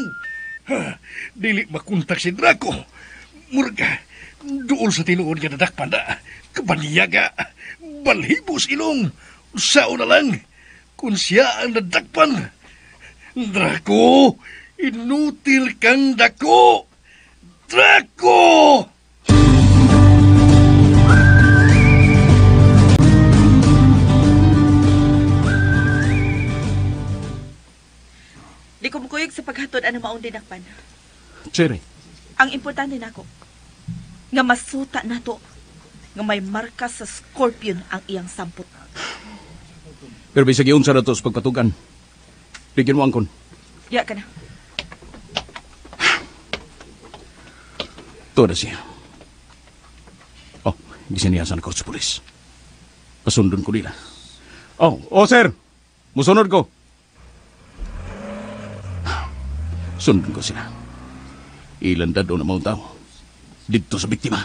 Dili makontak si Draco. Murga, dool sa tinuod nga nadakpan na. Kabaniyaga, balhibos ilong. Sao na lang, kung siya ang nadakpan. Draco, inutil kang dako. Draco! Di ko mukuyog sa paghatod ang maong dinakpan. Cherry. Ang importante nako, nga masuta nato, nga may marka sa Scorpion ang iyang sampot. Pero bisag iunsa na to sa pagpatugan. Bigyan mo angkon. Ya ka na. Tuwa na siya. Oh, gisiniyasan ko sa pulis. Pasundon ko nila. Oh, sir! Musunod ko. Sundon ko sila. Ilan dado na mga tao dito sa biktima.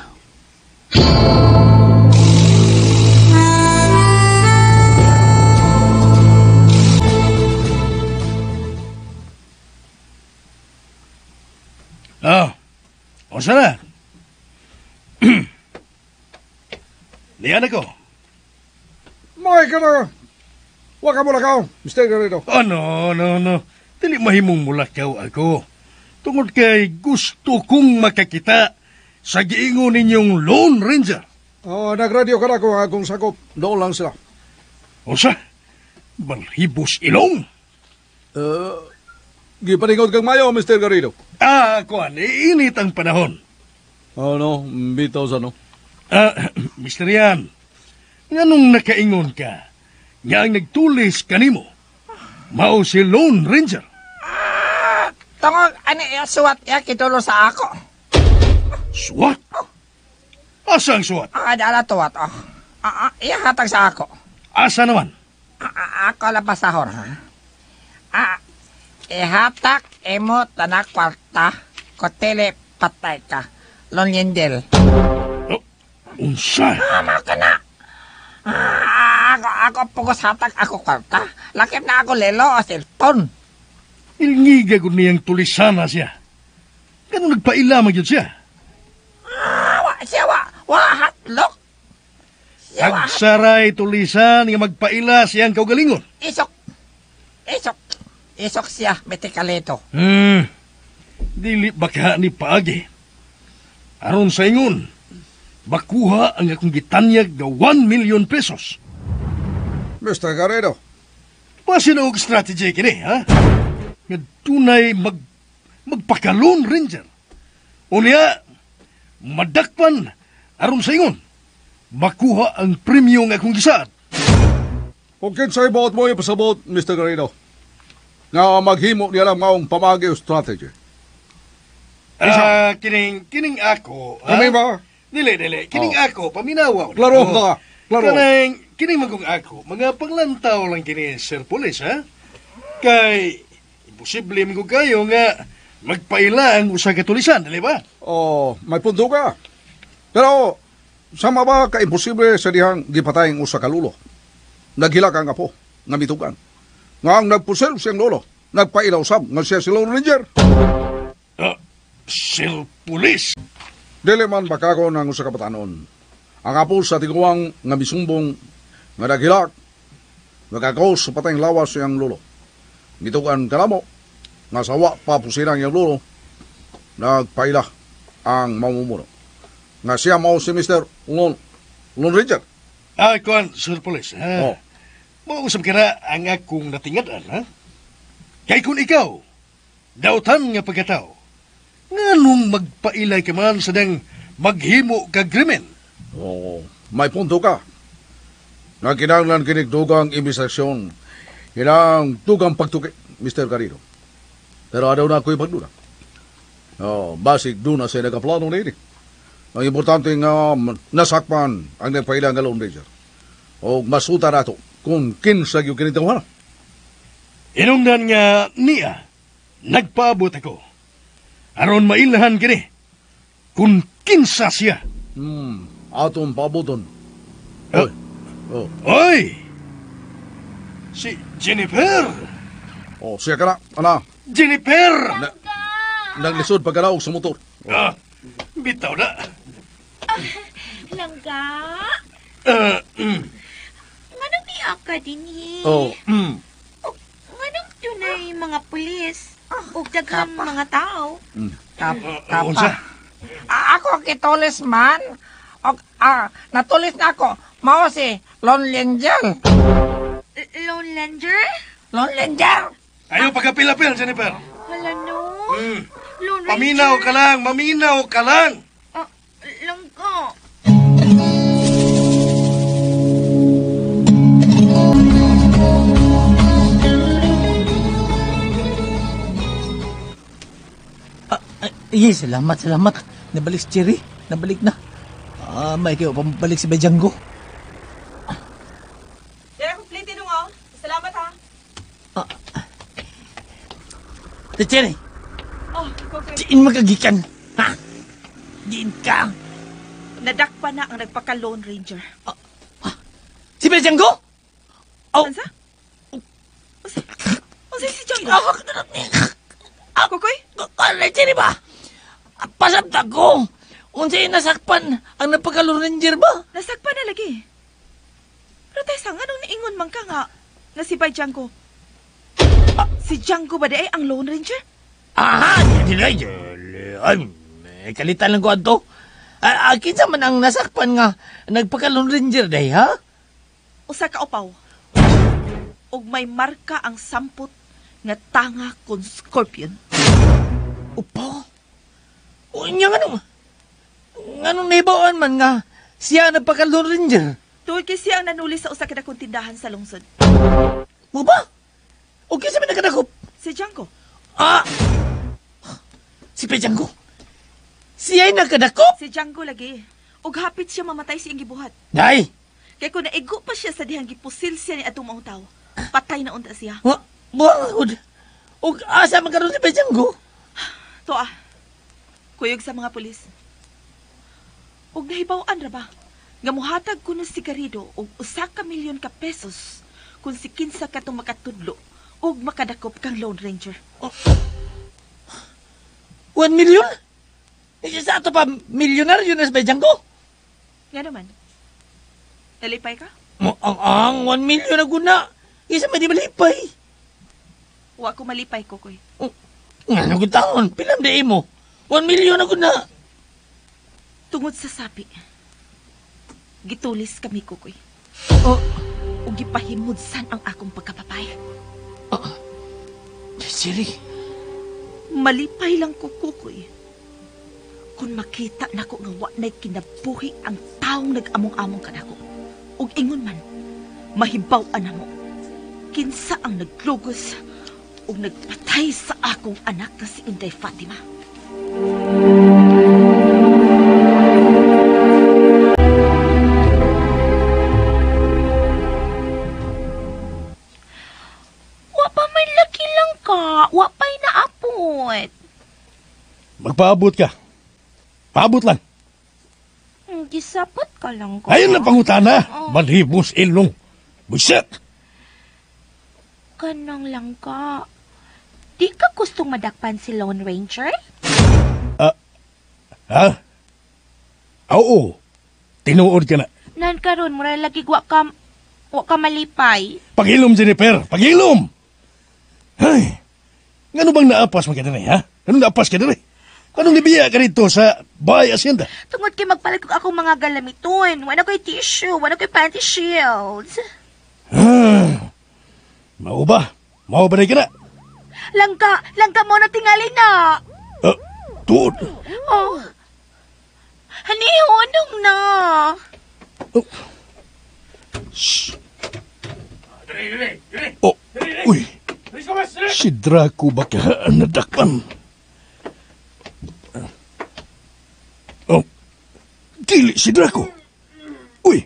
Oh, unsa na? Niyan ako. May ka na. Huwag ka mulakaw, Mr. Garrido. Oh, no, no, no. Dili mahimong mulakaw ako. Tungod kay gusto kong makakita sa giingon ninyong Lone Ranger. Oh, nagradyo ka na kung akong sakop. Doon lang sila. Unsa? Balhibos ilong? Gipaningod kang mayo, Mr. Garrido. Kuan, init ang panahon. Oh, no, bitaw sa no. Mr. Yan, nganong nakaingon ka? Nga ang nagtulis kanimo, mao si Lone Ranger. Tungod, ano iya suwat iya kitulo sa ako. Suwat? Asa ang suwat? Dala tuwat, oh. Iya hatag sa ako. Asa naman? Ako lang pasahor, ha? Ihatak imo tanak kwarta, kotele patay ka. Lone Ranger. Oh, unsa? Mao ka na. Ako pugos hatag ako kwarta. Lakip na ako lelo o cellphone. Ilngiga ko niyang tulisana siya. Ganun nagpaila man yun siya. Wa siya wa hatlok. Agsaray tulisan nga magpaila siyang kaugalingon. Isok. Isok. Isok siya, metikalito. Dili baka ni paagi. Aron sa ingon, makuha ang akong gitanyag nga 1 million pesos. Mr. Garrido. Pasinog strategy kini, ha? Nga tunay magpakalon, Ranger. Unya, madakpan aron sa ingon, makuha ang premyo nga akong gisaad. Kung kinsay buot mo ipasabot, Mr. Garrido, nga maghimo niya lang maong pamagi o strategy. Kining ako. Kami ba? Dili. Kining ako, paminawa. Klaro ka. Klaro. Kining magong ako, mga panglantaw lang kini, Sir Police, ha? Kay, imposible mo kayo nga magpaila ang usa ka tulisan, dili ba? Oh, may punto ka. Pero, sama ba ka-imposible sa dihang gipatay ang usa ka lulo? Naghilak ang apo, nga mitugan. Nga ang nagpusel siyang lolo, nagpailaw sab, nga siya si Lone Ranger. Sir Police! Dili man bakako ng usa ka batanon. Ang apo sa tiguang nga misumbong, nga naghilak, nagagaw sa patayng lawas siyang lolo. Mitugan kalamo, nga sawa pa pusilang iyang lolo, nagpaila ang mamumuno. Nga siya mao si Mr. Lone Ranger. Kuan, Sir Police, ha? Oh. Mausap ka na ang akong natingadan, ha? Kay kung ikaw, dautan nga pagkatao, nganong magpailay ka man sa dang maghimo ka krimen? Oo, may punto ka. Nagkinahanglan kinig dugang imbestigasyon, kinang dugang pagtuki, Mr. Garrido. Pero adaw na ako'y pagduna. Oh, basig doon na siya nagaplano nini. Ang importante nga nasakpan ang nagpailang nga Lone Ranger. O masuta na ito kung kinsa yung kinitawa. Inungdan nga niya, nagpaabot ako. Aron mailhan kini, kung kinsa siya. Atong paaboton. Oy. Oh. Oy! Si Jennifer! Oh, siya ka na, ana. Jennifer! Naglisod pagkalaog sa motor. Bitaw na. Langga? Nganong niya ka dinhi? Oh. Nganong dunay mga pulis? Ug daghang mga tao? Kapa. Ako kitulis man. Og natulis na ako. Mao si Lone Ranger. Lone Ranger? Lone Ranger. Ayaw pagkapil-apil, Jennifer. Hala no. Lone Ranger. Paminaw ka lang, maminaw ka lang. Langga. Yes, salamat, salamat. Nabalik si Cherry. Nabalik na. May kayo, pabalik si Bejango. Dara kumplete nung oh. Salamat ha. Si Cherry. Oh, okay. Diin magagikan. Ha? Diin ka. Nadakpa na ang nagpaka-Lone Ranger. Si Bejango? Oh. Ansa? Unsa si Django? Kukoy? Ano, Cherry ba? Pasabta ko. Unsay nasakpan ang nagpaka-Lone Ranger ba? Nasakpan na lagi. Pero tesa, nganong niingon man ka nga na si Bay Django? Si Django ba di ay ang Lone Ranger? Aha! Ay, kalitan lang ko ato. Kinsa man ang nasakpan nga nagpaka-Lone Ranger day, ha? Usa ka upaw. Og may marka ang sampot nga tanga kon scorpion. Upaw? O nya nganong nahibawaan man nga siya ang nagpaka-Lone Ranger? Tuod kay siya ang nanuli sa usa ka dakong tindahan sa lungsod. Mo ba? O kinsa man nakadakop? Si Django. Si Django? Siya ay nakadakop? Si Django lagi. Og hapit siya mamatay siyang gibuhat. Day! Kay kung naigo pa siya sa dihang gipusil siya ni atong maong tawo, patay na unta siya. Wa? Buang, ug asa man karon si Bay Django? Toa, kuyog sa mga pulis. Ug nahibaw-an ra ba nga muhatag kuno si Garrido og 1 ka milyon ka pesos kung si kinsa katong makatudlo ug makadakop kang Lone Ranger. Oh. 1 million? Isa sa ato pa, milyonaryo na si Bay Django? Nga naman. Nalipay ka? Ang 1 million na guna. Isa may di malipay. Wa ko malipay, Kokoy. Oh, nga nung taon, pilam di mo. 1 million na guna. Tungod sa sapi, gitulis kami, Kokoy. Oh. Ug gipahimudsan ang akong pagkapapay. Oh. Siri. Malipay lang ko, Kokoy. Kung makita nako nga wa na'y kinabuhi ang taong nag-among-among kanako. Ug ingon man, mahibaw-an namo kinsa ang naglugos ug nagpatay sa akong anak na si Inday Fatima. Wa pa man laki lang ka, wa pa'y naapot. Magpaabot ka. Paabot lang. Gisapot ka lang ko. Ayun na pangutana. Oh. Manhibos ilong. Buset! Kanang lang ka. Di ka gustong madakpan si Lone Ranger? Ha? Oo. Tinuod ka na. Nan karon mura lagi wa ka malipay. Pagilom, Jennifer! Pagilom! Ay, ngano bang naapas man ka diri, ha? Anong naapas ka diri? Anong nibiya ka dito sa bahay asyenda? Tungod kay magpalit ko akong mga galamiton. Wala ko'y tissue, wala ko'y panty shields. Mao ba? Mao ba na ka na? Langka mo na tingali na. Tuod. Oh. Hanihunong na. Oh. Shh. Oh, uy. Si Draco ba ka nadakpan? Oh, dili si Draco. Uy,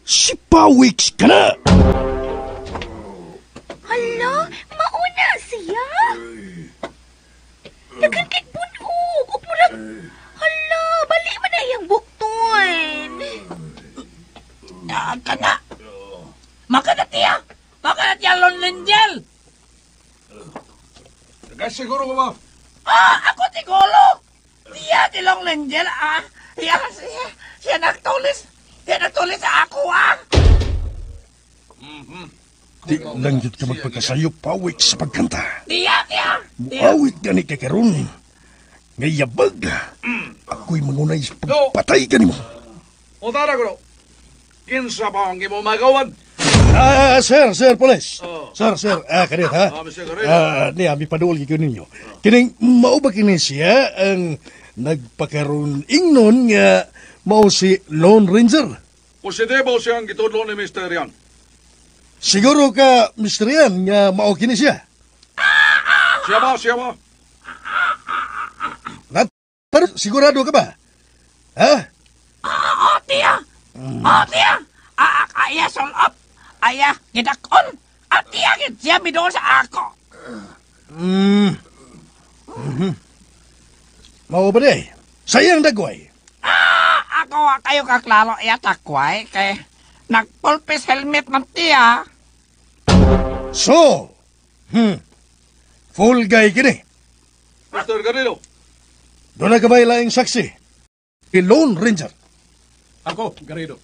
si Pawix ka na. Hala, mauna siya. Daghang kay bunog. Upurag, hala, bali man na iyang bukton. Ka na. Maka na tiya. Maka na tiya, Lone Ranger. Siguro ko ba? Ah, ako tigolo. Tiya, ti Lone Ranger, ah. Siya nagtulis. Siya nagtulis sa ako, ah. Di lang yun ka magpagkasayo, Pawik, sa pagkanta. Tiya, tiya. Muawit gani ka karon. Ngayabag. Ako'y mangunay sa pagpatay ka nimo. O tara ko. Kinsa pa ang imo magawan? Sir, police. Oh. Sir, kanit, ha? Mr. Garrido. Niya, mi paduol gyud ninyo. Kining mao ba kini siya ang nagpakaroon ingnon nga mao si Lone Ranger? Positibo siyang gitudlo ni Mr. Yan. Siguro ka, Mr. Yan, nga mao kini siya. Siya ba? Pero sigurado ka ba? Ha? Oo, tiya. Oo, tiya. Aya, sol up. Aya, gidakon. At tiya, siya midoon sa ako. Mao ba di? Sayang dagway. Ako, kayo kaklaro, iya takway. Kay nagpulpis helmet man tiya. So, full guy kini. Mr. Garrido. Doon na ka ba ilaing saksi? Si Lone Ranger. Ako, Garrido.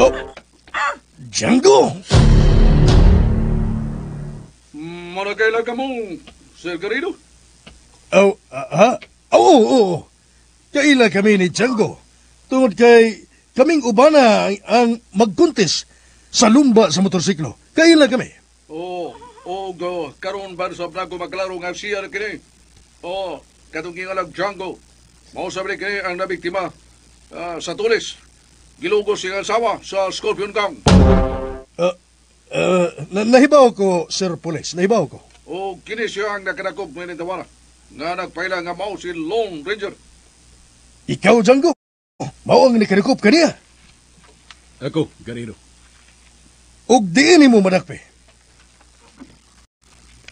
Oh, Django! Manakailan ka mo, Sir Garrido? Oh, ha? Oo. Kaila kami ni Django. Tungod kay kaming ubana ang magkuntis sa lumba sa motorsiklo. Kaila kami. Oo, go. Karon ba sa ko maklaro nga siya na kini? Oo, katong gingalag Django. Mao sabi kini ang nabiktima sa tulis. Gilugos siyang asawa sa Scorpion Gang. Nahibaw ko, Sir Police. Nahibaw ko. O kini siya ang nakadakop ngayon tawara. Nga nagpaila nga mao si Lone Ranger. Ikaw, Django. Mao ang nakadakop kaniya. Ako, Garrido. Og diin mo madakpe.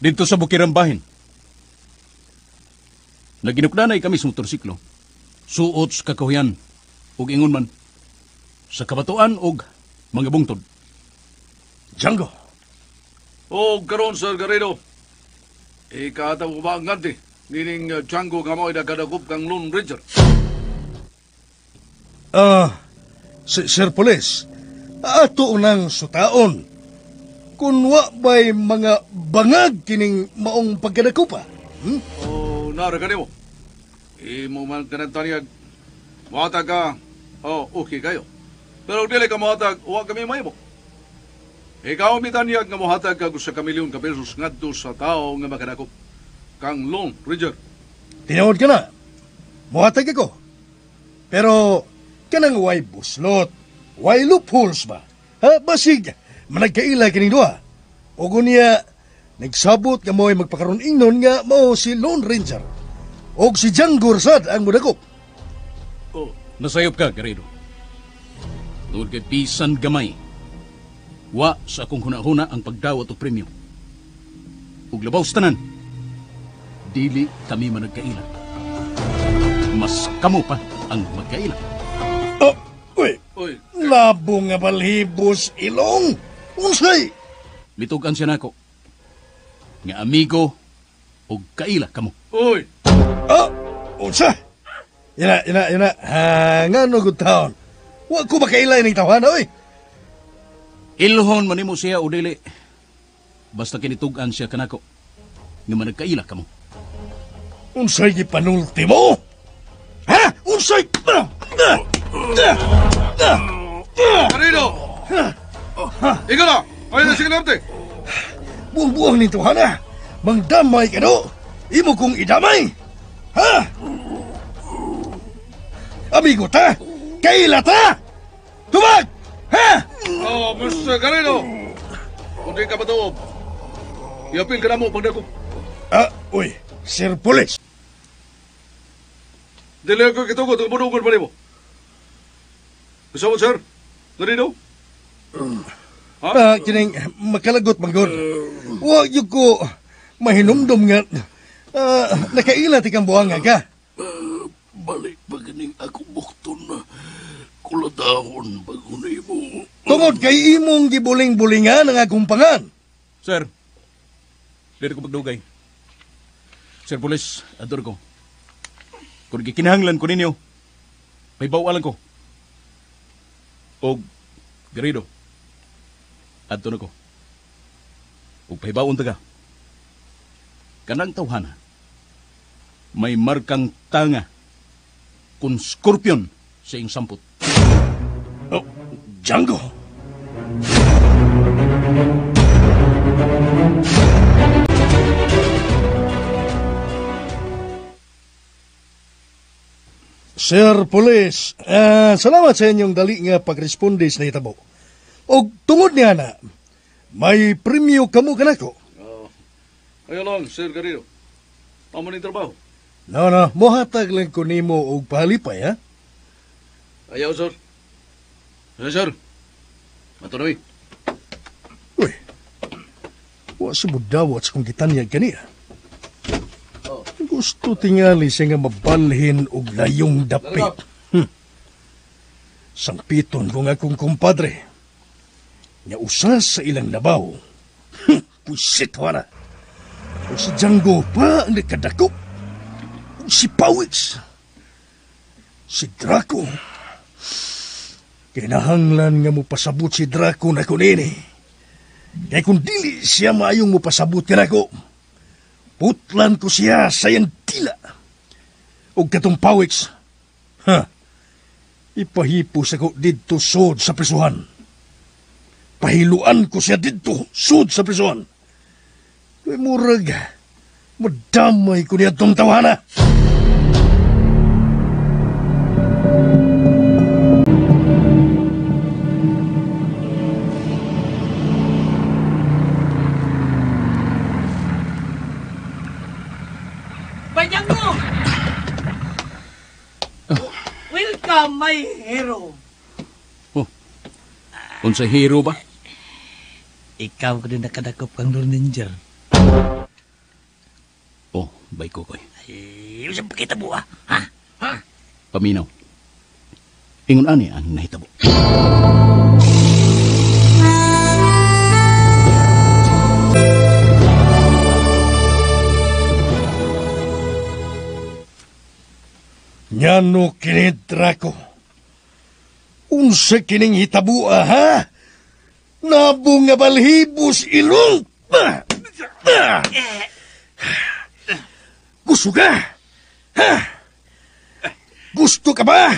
Dito sa Bukirang Bahin. Naginukdanay kami sa motorsiklo. Suot sa kakahuyan ug ingon man sa kabatuan og mga bungtod. Django. O karon Sir Garrido. Ikaataw ko ba ang ganti? Nining Django nga mo'y nagkadakop kang Lone Ranger. Sir Police, ato nang sutaon. Kun wa ba'y mga bangag kining maong pagkadakupa? Hmm? Oh, nara ka nimo. Imo man kanang taniyag. Muhatag ka, oh, okay kayo. Pero dili ka muhatag, wa kami mahimo. Ikaw mitanyag nga muhatag ka sa kamilyon ka pesos ngadto sa tao nga makadakop kang Lone Ranger. Tinuod ka na. Muhatag ako. Pero kanang way buslot, way loopholes ba? Ha, basig managkaila kining duha. O niya nagsabot nga mo'y magpakaroon ingnon nga mao si Lone Ranger. Og si Django Rasad ang mudakop. Oh, nasayop ka, Garrido. Tungod kay bisan gamay, wa sa akong hunahuna ang pagdawat og premyo. Ug labaw sa tanan, dili kami managkaila. Mas kamo pa ang magkaila. Oh, uy, uy. Labo nga balhibos ilong. Unsay? Mitugan siya nako nga amigo og kaila kamo. Uy. Oh, unsa? Ina. Ha, ngano gud taon? Wa ko makaila ining tawhana, oy. Ilhon man nimo siya o dili. Basta kinitug-an siya kanako nga managkaila kamo. Unsay gipanulti mo? Ha? Unsay? Garrido! Ikaw na! Ayaw na sige narte! Buang-buang nito, hana! Mangdamay ka do! Imo kong idamay! Ha? Amigo ta! Kaila ta! Tumag! Ha? Oh, Mr. Garrido! Kung di ka matuob, iapil ka na mo pagdakop. Uy, Sir Police! Dili ako kitugot, ang pa nimo. Gusto mo, sir? Garrido? Ha? Kining makalagot manggod. Wa gyud ko mahinumdum nga nakaila ti kang buhanga ka. Balik pa ganing ako bukton na kuladahon bago nimo. Tungod kay imong gibuling-bulingan ang akong pangan. Sir, dili ko magdugay. Sir Police, ador ko. Kung gikinahanglan ko ninyo, may bawalan ko. Og Garrido, adto na ko. Ug pahibaon ta ka. Kanang tawhana, may markang tanga kun scorpion sa iyong sampot. Oh, Django! Sir Police, salamat sa inyong dali nga pagresponde sa nahitabo. Og tungod niya na, may premyo kamo kanako. Ayaw lang, Sir Garrido. Amo ning trabaho. No, mohatag lang ko nimo og pahalipay, ha? Ayaw, sir. Ayaw, sir. Matuloy. Uy, wa sa mudawat sa kong gitanyag kaniya. Oh. Gusto tingali siya nga mabalhin og layong dapit. Sangpiton ko nga akong kumpadre. Nga usa sa ilang labaw. Pusit wala. O si Django pa ang nakadakop. O si Pawix. Si Draco. Kinahanglan nga mupasabot si Draco na kunini. Kaya kung dili siya maayong mupasabot ka nako, putlan ko siya sa iyang tila. O katong Pawix, ha, ipahipos ako didto sod sa prisuhan. Pahiluan ko siya didto sod sa prisuhan. Kaya murag, madamay ko niya itong tawana. Banyango! Welcome, my hero. Oh, unsa hero ba? Ikaw ko din nakadakop kang Lone Ranger. Bay Kokoy. Ay, unsa pakita mo ah? Ha? Ha? Paminaw. Ingon ani ang nahitabo. Ngano kini Draco? Unsa kining hitabua, ha? Nabo nga balhibos ilong! Gusto ka? Ha? Gusto ka ba?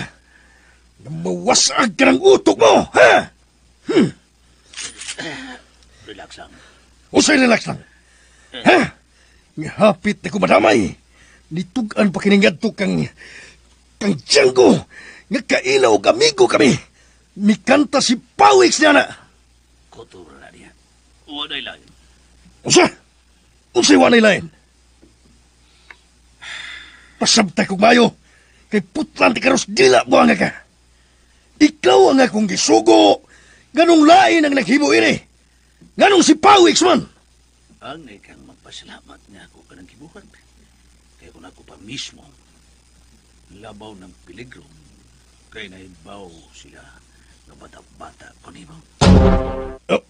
Mawasag ka ng utok mo, ha? Relax lang. Usay relax lang. Ha? Ngahapit na ko madamay. Nitugan pa kiningadto kang Django. Nga kaila og amigo kami. Mikanta si Pawix niya na. Kutura na niya. Walay lain. Unsa? Unsay walay lain? Pasabtay kog mayo. Kay putlan ti karos dila buanga ka. Ikaw ang akong gisugo. Ganong lain ang naghimo ini. Ganong si Pawix man. Ang ikang magpasalamat nga ako ka ng gibuhat. Kaya kung ako pa mismo, labaw ng piligro, kay naibaw sila nga bata-bata ko nimo. Oh,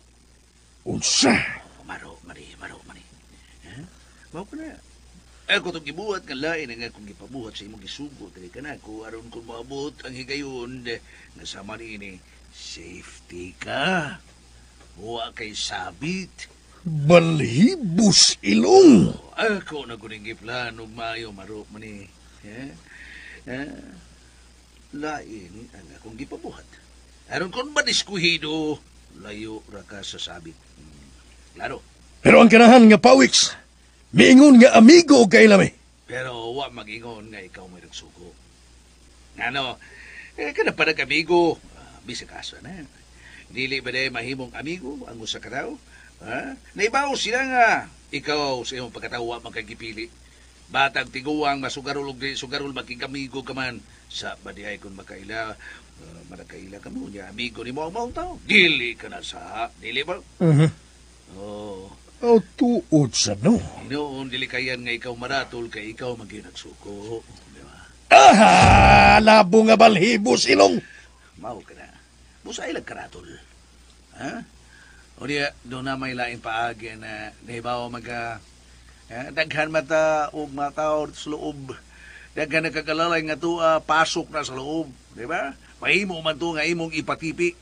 unsa? Maro, mari, maro, mari. Ha? Mao ko na. Ako itong gibuhat nga lain ang akong gipabuhat sa imong gisugo. Dali ka na ako aron kung maabot ang higayon nga sama niini, safety ka. Huwa kay sabit. Balhibos ilong. Ako na kuning giplano maayo maro man ni. Eh? Lain ang akong gipabuhat. Aron kung madiskuhido, layo ra ka sa sabit. Klaro. Pero ang kanahan nga Pawix, miingon nga amigo og kailami. Pero wa mag-ingon nga ikaw may nagsugo. Ngano, kana pa nag-amigo, bisag asa na. Dili ba day mahimong amigo ang usa ka tawo? Ha? Naibaw sila nga ikaw sa imong pagkatawa man kay gipili. Batag tiguang masugarol og sugarol makigamigo ka man sa badiay kun makaila manakaila ka mo nya amigo nimo ang maong tao. Dili ka na sa, dili ba? Uh-huh. Oh. Oh, tuod sa no. Noon dili kayan nga ikaw maratol kay ikaw man gyud nagsuko, di ba? Aha, labo nga balhibos ilong. Mao ka na. Busay lang karatol. Ha? O diya, doon na may laing paagi na nahibaw maga daghan mata og mataw sa loob. Daghan nagkakalalay nga tuwa, pasok na sa loob. Di ba? Mahimo man to nga imong ipatipi.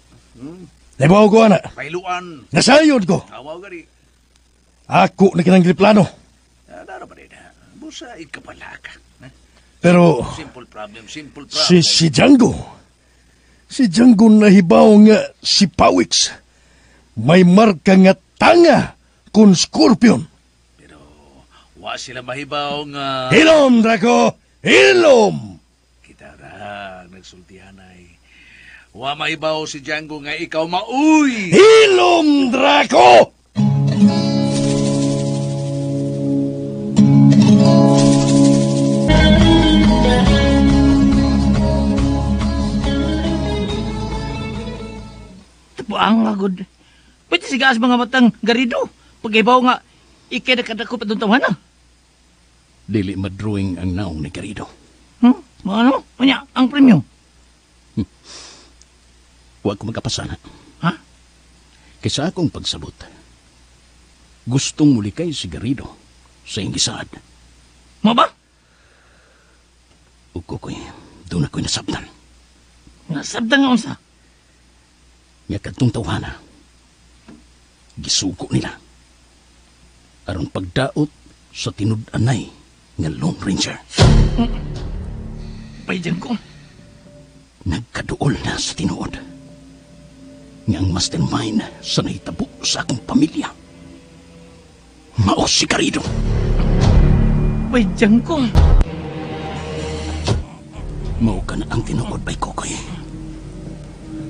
Nahibaw ko, ana. Pailuan. Nasayod ko. Awaw gani. Ako na kinang plano. Daro pa rin. Busa ikapalaka. Pero simple problem, simple problem. Si Django. Si Django nahibaw nga si Pawix. May marka nga tanga kun Scorpion. Pero wa sila mahibaw nga... Hilom, Draco! Hilom! Kita ra, nagsultihanay. Wa mahibaw si Django nga ikaw mauy! Hilom, Draco! Tapuang nga, good. Pwede sigaas mga matang Garido. Pag-ibaw nga, ikay nakadako pa doon tawana. Dili madrawing ang naong ni Garido. Ano? Unya, ang premyo. Huwag ko magkapasana. Ha? Kaysa akong pagsabot, gustong mulikay si Garido sa ingisaad. Mo ba? Ug kokoy, doon ako'y nasabdan. Nasabdan nga unsa? Nga kadtong tawhana, gisugo nila aron pagdaot sa tinud-anay nga Lone Ranger. Paidyan ko. Nagkaduol na sa tinuod nga ang mastermind sa nahitabo sa akong pamilya mao si Garido. Paidyan ko. Mao ka na ang tinuod, bay Kokoy.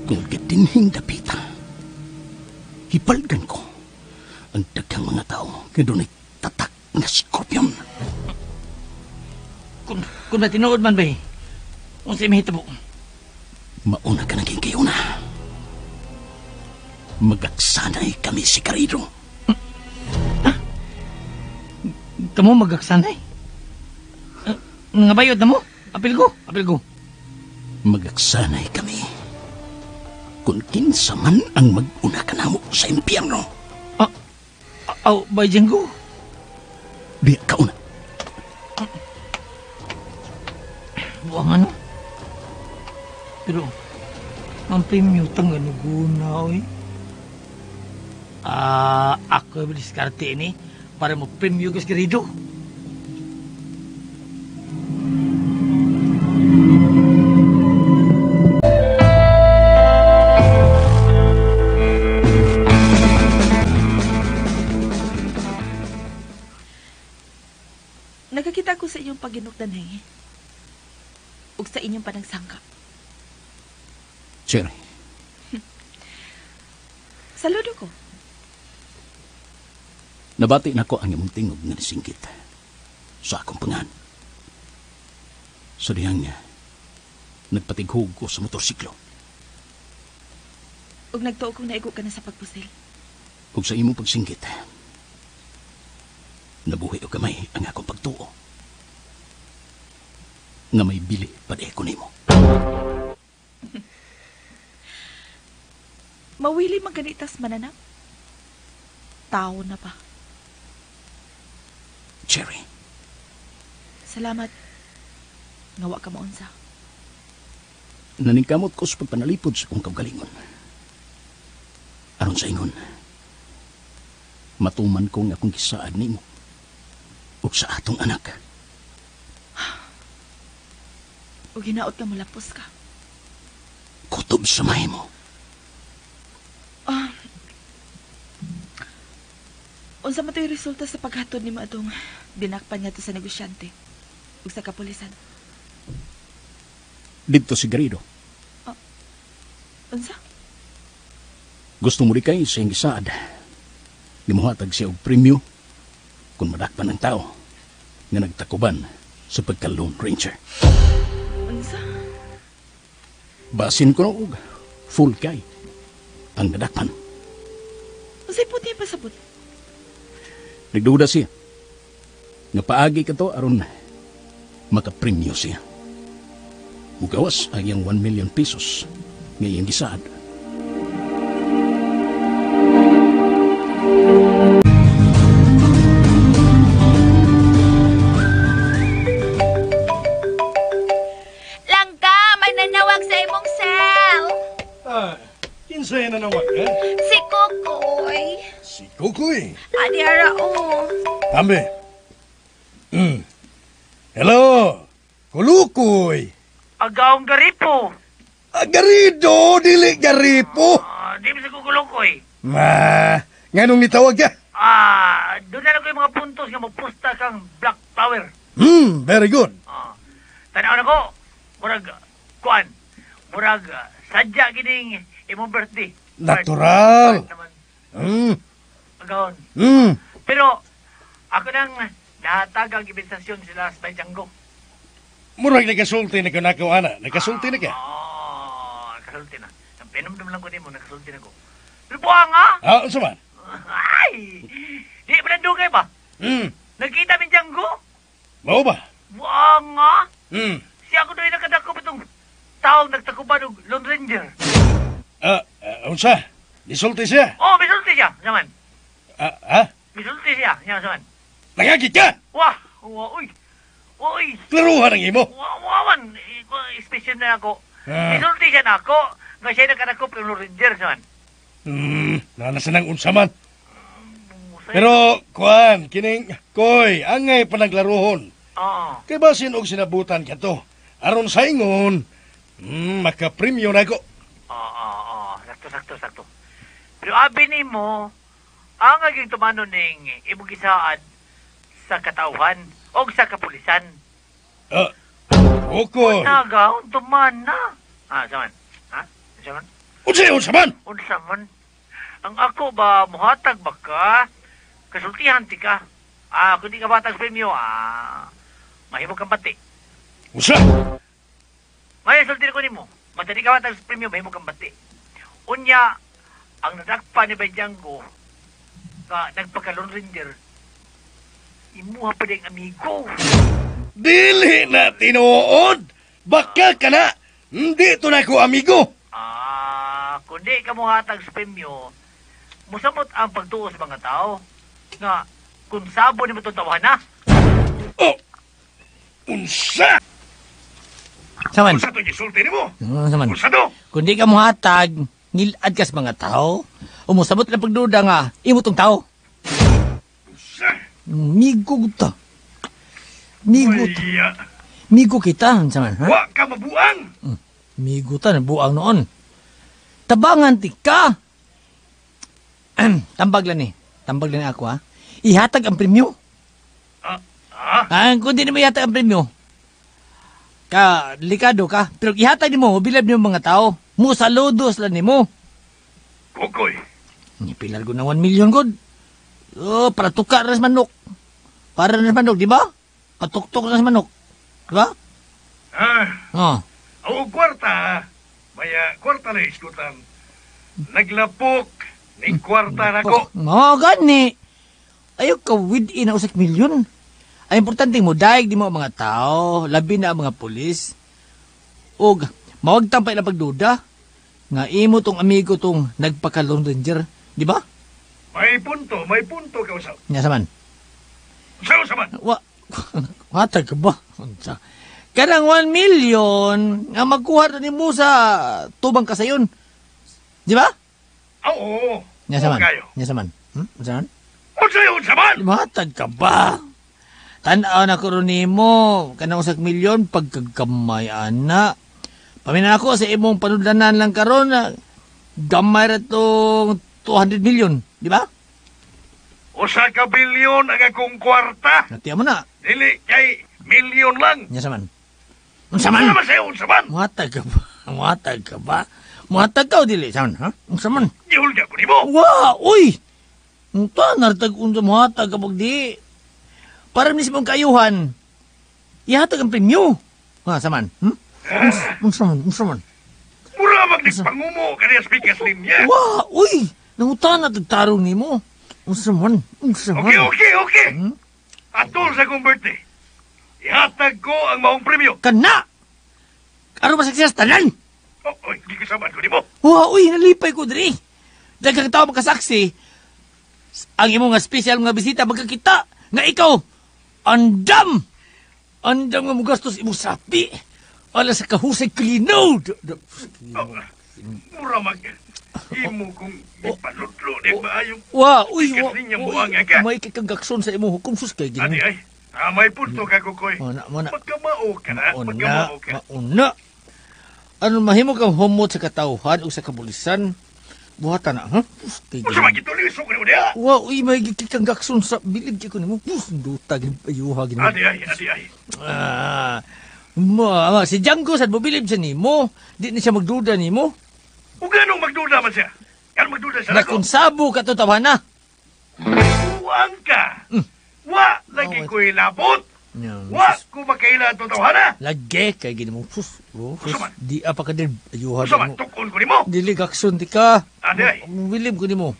Kung gidinhing dapita, hipalgan ko ang daghang mga tao nga dunay tatak nga Scorpion. Kung natinood man bay, unsay mahitabo? Mauna ka naging kayo na. Magaksanay kami si Garido. Ha? Kamu magaksanay? Nga bayot na mo? Apil ko, apil ko. Magaksanay kami. Kung kinsa man ang mag-una ka namo sa impyerno. Aw, Bay Django. Di ka una. Buang ano? Pero, ang premyo tang ano guna, oy. Ako yung diskarte ini para mo premyo kas querido. Nakakita ko sa inyong paginukdan, eh. Ug sa inyong panagsangka. Cherry. Saludo ko. Nabati na ko ang imong tingog nga nisingkit sa akong pangan. Sa dihang nagpatighog ko sa motorsiklo. Ug nagtuo kong naigo ka na sa pagpusil. Ug sa imong pagsingkit, nabuhi og gamay ang akong pagtuo nga may bili pa di ko nimo. Mawili man ganitas mananap. Tao na pa. Cherry. Salamat. Nga wa ka maunsa. Naningkamot ko sa pagpanalipod sa kong kaugalingon. Aron sa ingon, matuman ko nga akong gisaad nimo ug sa atong anak. Ug hinaot nga molapos ka. Kutob sa mahimo. Unsa man to'y resulta sa paghatod nimo atong dinakpan niya to sa negosyante ug sa kapulisan? Didto si Garrido. Unsa? Gusto mo di kay sa iyang gisaad. Gimuhatag siya og premyo kung madakpan ang tao nga nagtakuban sa pagka-Lone Ranger. Unsa? Basin ko og full kay ang nadakpan. Unsay puti pasabot? Nagduda siya. Nga paagi ka to aron makapremyo siya. Mugawas ang iyang 1 million pesos nga iyang gisaad. Langka, may nanawag sa imong cell. Kinsay nanawag, eh? Si Kukoy. Si Kukoy? Adi ara, oh. Ambe. Hello, Kulukoy. Agawang garipo. Garido, dili garipo. Di mo sa kukulukoy. Ma, nganong nitawag ka? Doon na lang ko yung mga puntos nga magpusta kang Black Power. Very good. Tanaw na ko, murag, kuan, murag, sadya gining imong birthday. Natural. Agawon. Pero, ako nang nahatag ang ibitasyon sila sa Bay Django. Murag nagkasulti na ko na ko, ana. Nagkasulti na ka? Oo, nagkasulti na. Pinumdum lang ko din mo, nagkasulti na ko. Pero buwang, ha? Unsa man? Ay! Di ba nandugay ba? Nagkita min Django? Mao ba? Buwang, ha? Siya ako doon nakadako itong taong nagtakuban og Lone Ranger. Unsa? Nisulti siya? Oo, misulti siya. Unsa man? Ha? Misulti siya. Unsa man? Nangagit ka? Wah! Wah, uy! Uy! Klaruhan ang imo. Wah, man. Special na ako. Misulti siya na ako. Nga siya nakadako ng Lone Ranger. Unsa man? Nanasan ang unsa man. Pero, kuan, kining, koy, angay panaglaruhon. Oo. Kay basin og sinabutan ka to. Aron sa ingon, makapremyo na ko. Oo. Sakto. Pero abi nimo, ang aging tumano ning imong gisaad sa katawhan o sa kapulisan. Okay. Nagaon tuman na. Saman? Ha? Saman? Unsa man? Unsa man? Ang ako ba, muhatag ba ka? Kasultihan ti ka. Kung di ka batag premyo, mahimo kang bati. Unsa? Ngayon, sulti ko nimo. Matadi ka batag premyo, mahimo kang bati. Unya, ang nadakpa ni Bay Django, nga nagpagka Lone Ranger, imuha pa ding amigo. Dili na tinuod. Baka ka na. Hindi to na ko amigo. Ah, kundi ka mohatag sa premyo, musamot ang pagtuo sa mga tao nga kung sabo ni mo itong tawahan na. Oh! Unsa? Saman. Unsa to gisulti nimo? Saman. Unsa to? Kung di ka mohatag, ngilad ka sa mga tao. Umusabot na pagduda nga, imo tong tao. Unsa? Migo ta. Migo ta. Migo kita, saman, ha? Wa ka mabuang. Migo ta, nabuang noon. Tabangan ti ka. Tambag lang ni. Tambag lang ni ako, ha? Ihatag ang premyo. Ah, kung di mo ihatag ang premyo, ka, delikado ka. Pero ihatag nimo, bilab nimo mga tao. Musaludos lang nimo. Kukoy. Pilar ko na 1 million, god. Oh, para tuka rin sa manok. Para rin sa manok, di ba? Patuktok rin sa manok. Di ba? Ah, Oh. o kwarta, maya kwarta na iskutan. Naglapok ning kwarta nako. Oh, gani. Ayaw ka within na 1 milyon. Ang importante mo, daig di mo ang mga tao, labi na ang mga pulis. Og, mawagtang pa ilang pagduda, nga imo tong amigo tong nagpaka-Lone Ranger, di ba? May punto ka usab. Nga saman. Unsa saman? Wa, hatag ka ba? Unsa? Kanang 1 million, nga magkuha na nimo sa tubang kasayon. Di ba? Oo. Nga saman. Kayo. Nga saman. Unsa man? Unsa unsa man? Matag ka ba? Tan-aw na ko ron nimo, kanang 1 milyon pagkagamay ana. Paminaw ako sa imong panudlanan lang karon na gamay ra tong 200 million, di ba? 1 ka bilyon ang akong kwarta. Natiya mo na. Dili kay milyon lang. Nya saman. Unsa man? Unsa man sayo, unsa man? Muhatag ka ba? Muhatag ka ba? Muhatag ka o dili? Saman, ha? Unsa man? Gihulga ko nimo. Wa, uy! Unta, nartag unsa muhatag ka pag di. Para mismo ang kaayuhan, ihatag ang premyo. Ha, saman? Unsa man? Unsa man? Mura magdigpangumo kaniya speakers linya. Wa, uy! Nangutan na tagtarong nimo. Unsa man? Unsa man? Okay. Atol sa akong birthday. Ihatag ko ang maong premyo. Kana! Aron masakses tanan! Oh, oy, gikasaman ko nimo. Wa, uy, nalipay ko diri. Daghang tao makasaksi. Ang imong nga special nga bisita magkakita nga ikaw andam. Andam nga mogastos imong sapi. Ala sa kahusay kalinaw. Mura mag imo kong ipanudlo ni maayong. Wa, uy, wa. Linya buang ka. May kagakson sa imong hukom sus kay Adi ay. May punto ka kukoy. Mauna. Magkamao ka na, magkamao ka. Mauna. Ano mahimo kang humot sa katawhan o sa kabulisan? Buhatan na, ha? Unsa man gitulisok nimo diha? Wa, uy, may gikikang gakson sa bilib ko nimo. Duta ayuha gini. Adi ay, adi ay. Ah, si Django sad mobilib sa nimo. Di na siya magduda nimo. Ug anong magduda man siya? Kan magduda siya nako. Nakonsabo ka to tawa na. Buang ka. Wa lagi ko'y labot. Wa ko makaila ato tawhana. Lagi kay gini mo. Sus, di apa ka din. Ayuha Unsa man tukon ko nimo? Dili gakson di ka. Adi ay. Bilib ko nimo.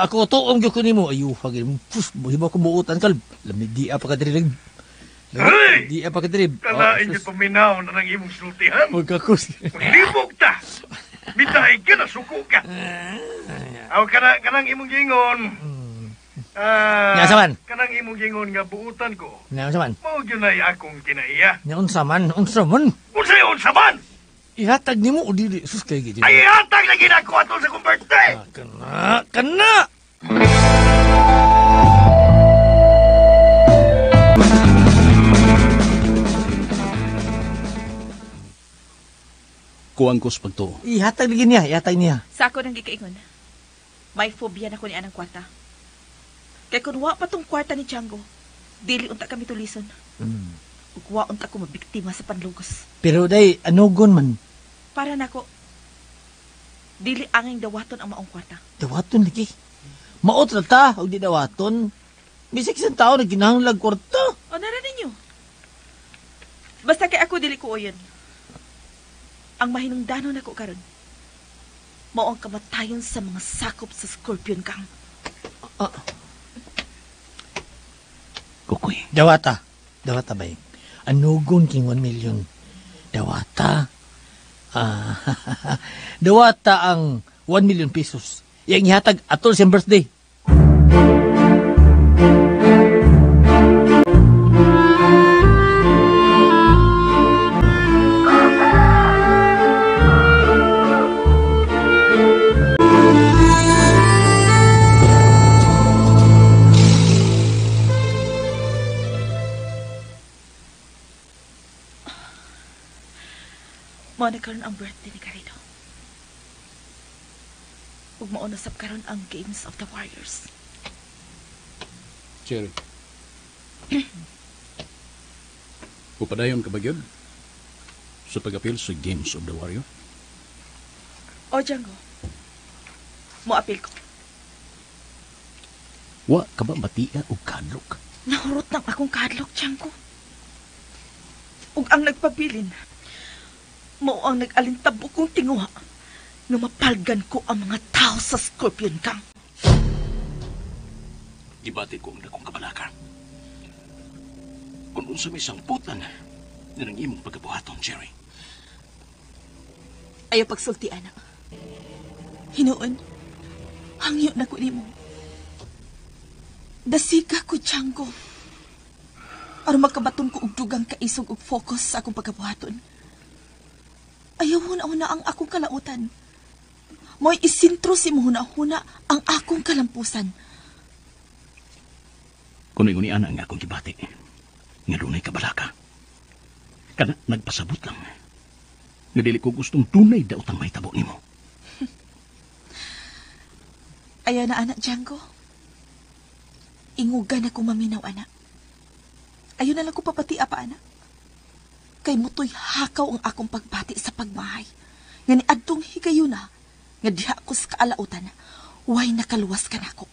Ako tuong gyud ko nimo. Ayuha gini mo. Sus, himo ko buotan kal. Lami di apa ka diri. Hey! Di apa ka diri. Kalain gyud paminaw na nang imong sultihan. Magkakus. Maglibog ta. Bitahay ka na suko ka. Aw kana kanang imong gingon. Nya saman. Kanang imong gingon nga buutan ko. Nya saman. Mao gyud nay akong kinaiya. Nya unsa man? Unsa man? Unsa unsa man? Ihatag nimo o dili? Sus kay gid. Ay ihatag lagi nako atol sa akong birthday. Kana, kana. Kuwang ko sa pagtuo. Ihatag lagi niya, ihatag niya. Sa ako nang gikaingon. May phobia na ko ni anang kwarta. Kay kun wa pa tong kwarta ni Django, dili unta kami tulison. Ug wa unta ko mabiktima sa panlugos. Pero day, anugon man. Para nako, dili anging dawaton ang maong kwarta. Dawaton lagi. Maot ra ta og di dawaton. Bisag isang tao na ginahanglag kwarta. O nara ninyo. Basta kay ako dili ko uyon. Ang mahinungdanon nako karon, mao ang kamatayon sa mga sakop sa Scorpion Gang. Kukoy. Dawata. Dawata ba yun? Anugon king 1 million. Dawata. Dawata ang 1 million pesos. Yang ihatag atol siyang birthday. Mao na karon ang birthday ni Garrido. Ug mao na sab karon ang Games of the Warriors. Cherry. Upadayon ka ba gyud sa pag-apil sa Games of the Warrior? O, Django. Mo-apil ko. Wa ka ba matia og kadlok? Nahurot ng akong kadlok, Django. Ug ang nagpabilin, mao ang nag-alintabo kong tinguha nga mapalgan ko ang mga tao sa Scorpion Gang. Gibati ko ang dakong kabalaka. Kung unsa may sangputan na ng imong pagkabuhaton, Cherry. Ayaw pagsulti, anak. Hinuon, hangyo na ko nimo. Dasika ko, Django. Aron makabaton ko og dugang kaisog og focus sa akong pagkabuhaton. Ayaw huna-huna ang akong kalautan. Mo'y isintro si muhuna-huna ang akong kalampusan. Kung ingon ni ana ang akong gibati, nga dunay kabalaka. Kana nagpasabot lang. Nga dili ko gustong dunay daotang mahitabo nimo. Ayaw na, anak, Django. Ingugan ako maminaw, anak. Ayaw na lang ko papatia pa, anak. Kay mutoy hakaw ang akong pagbati sa pagmahay. Nga ni adtong higayuna, nga diha ko sa kaalautan, way nakaluwas ka nako.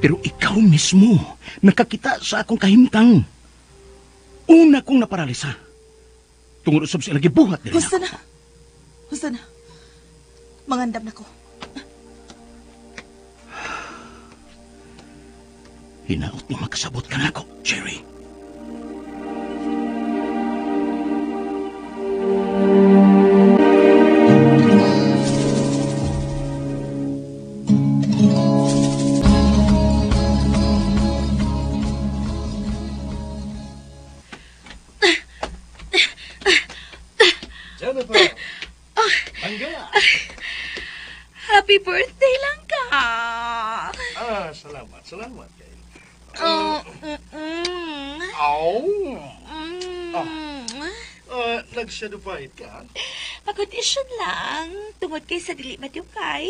Pero ikaw mismo, nakakita sa akong kahimtang. Una kong naparalisa. Tungod usab sila gibuhat diri. Husta na. Husta na. Mangandam na ko. Hinaot mo makasabot ka nako, Cherry. Jennifer! Angga! Happy birthday lang ka! Ah, salamat, salamat. Oh, Aw! Nag-shadow fight ka? Pag-audition lang, tungod kay sa dili madukay,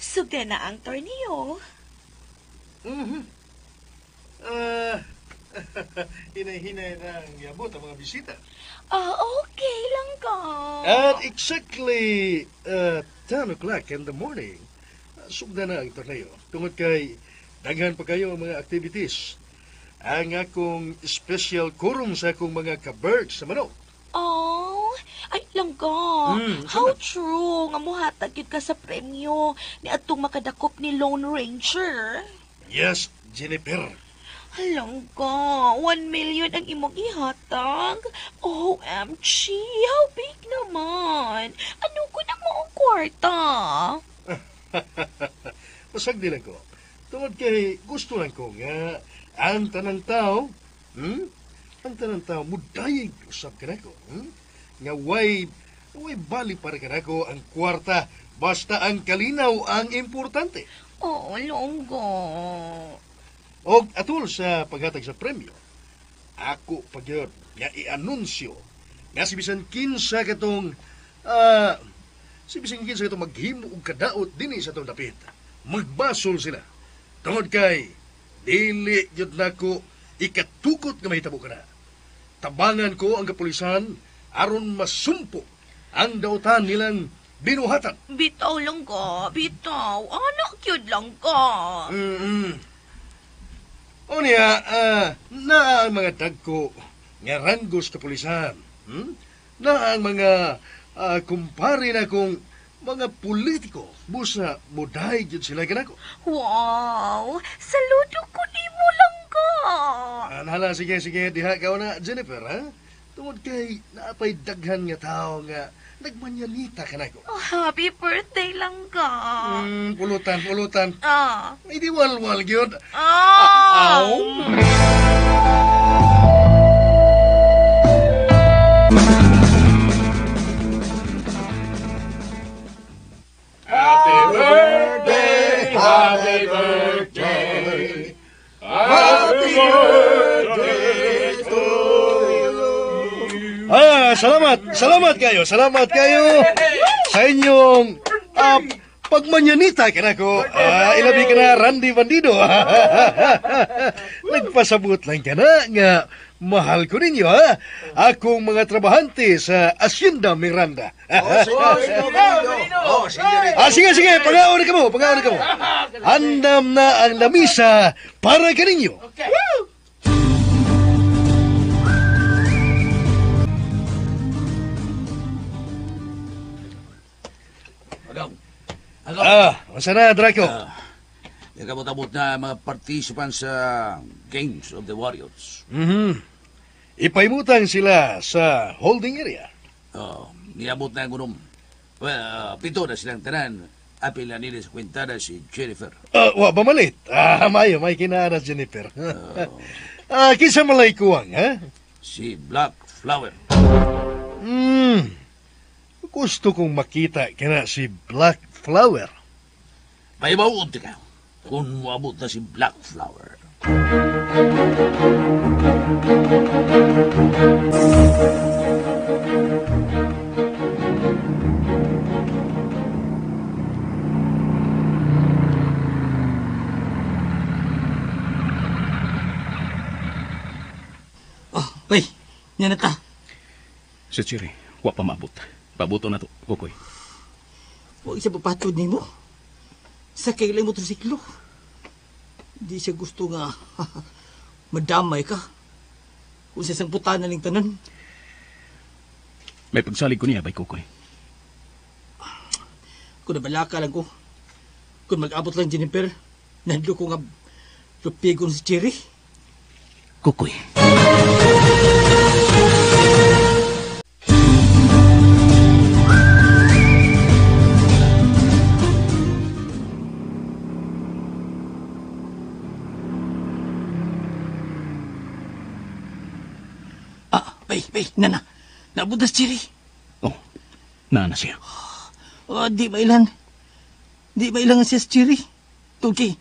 sugda na ang torneo. Mm-hmm. Hinay-hinay na ang yabot ang mga bisita. Ah, okay lang ka. At exactly 10 o'clock in the morning, sugda na ang torneo. Tungod kay daghan pa kayo ang mga activities. Ang akong special quorum sa akong mga ka-birds sa manok. Oh, ay langga. How true nga muhatag gyud ka sa premyo ni atong makadakop ni Lone Ranger. Yes, Jennifer. Langga, 1 million ang imong ihatag. OMG, how big naman. Ano ko na mo ang kwarta? Pasagdi lang ko. Tungod kay gusto lang ko nga ang tanang tao, ang tanang tao mudayeg usab kanako, Nga way bali para kanako ang kwarta, basta ang kalinaw ang importante. Oo, langga. Og atol sa paghatag sa premyo, ako pagyod nga i-anunsyo nga si bisan kinsa katong maghimo og kadaot dinhi sa atong dapit. Magbasol sila. Tungod kay dili gyud nako ikatugot nga mahitabo kana. Tabangan ko ang kapulisan aron masumpo ang dautan nilang binuhatan. Bitaw lang ka, bitaw. Anak gyud lang ka. O niya, naa ang mga dagko nga ranggos kapulisan. Naa ang mga kumpare na kong mga politiko. Busa, muday gyud sila kanako. Wow! Saludo ko nimo lang ka. Hala, sige, sige. Diha ka na, Jennifer, ha? Tungod kay naapay daghan nga tao nga nagmanyanita ka na ko. Oh, happy birthday lang ka. Pulutan, pulutan. Ah. Ay, di walwal, gyud. Ah. Aw. Happy birthday, happy birthday, happy birthday to you. Ah, salamat. Salamat kayo. Salamat kayo sa inyong pagmanyanita ka na ko. Ilabi ka na, Randy Bandido. Nagpasabot lang ka na nga mahal ko ninyo, ha? Akong mga trabahante sa Hacienda Miranda. Oh, senyorito. Ah, sige, sige. Pag-aon ka mo. Pag-aon ka mo. Andam na ang lamisa para kaninyo. Agaw. Agaw. Ah, masa na, Draco? Nagabot-abot na mga participants sa Games of the Warriors. Mhm. Ipaimutang sila sa holding area. Oh, niabot na ang gunom. Well, pito na silang tanan. Apil na nila sa kwintada si Jennifer. Wa ba malit? Ah, mayo, may kinaana Jennifer. Ah, kinsa malay kuwang, ha? Si Black Flower. Gusto kong makita kana si Black Flower. Paibawod ka kung moabot na si Black Flower. Oh, bay, niya na ta. Si Chiri, wa pa maabot. Pabuto na to, Kukoy. Huwag siya papatod nimo. Sakay lang motorsiklo. Di siya gusto nga madamay ka. Kung sa sangputan na ning tanan. May pagsalig ko niya, bay Kukoy. Kung nabalaka lang ko. Kung mag-abot lang Jennifer, nandlo ko nga lupigon si Cherry. Kukoy. Bay, bay, nana. Naabot na si Cherry. Oh, nana siya. Oh, di mailan. Di mailan siya si Cherry. Tungkay,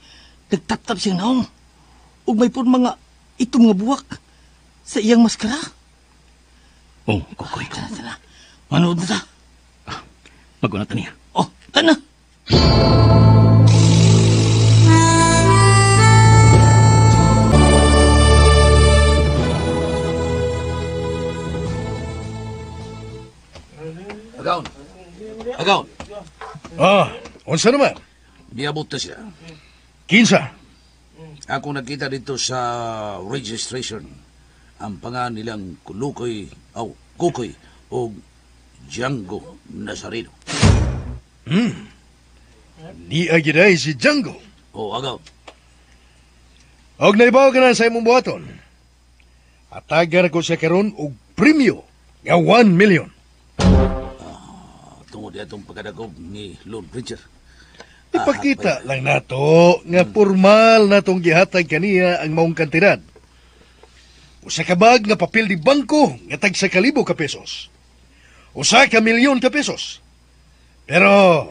nagtap-tap siyang naong. Ug may pun mga itong mga buwak sa iyang maskara. Oh, Kukoy. Tana, tana. Manood na ta. Magunat na niya. Oh, tana. Agaw. Agaw. Ah, unsa naman? Niabot na siya. Kinsa? Ako nakita dito sa registration ang pangan nilang Kulukoy, aw, Kukoy o Django Nazareno. Ni agiday si Django. Oh, agaw. Og naibaw ka na sa imong buhaton. Atagan ko siya karon og premyo nga 1 million. Tungod atong pagkadagob ni Lone Ranger. Ipakita lang nato nga formal natong gihatag kaniya ang maong kantidad. Usa ka bag nga papel di bangko nga tag sa kalibo ka pesos. Usa ka milyon ka pesos. Pero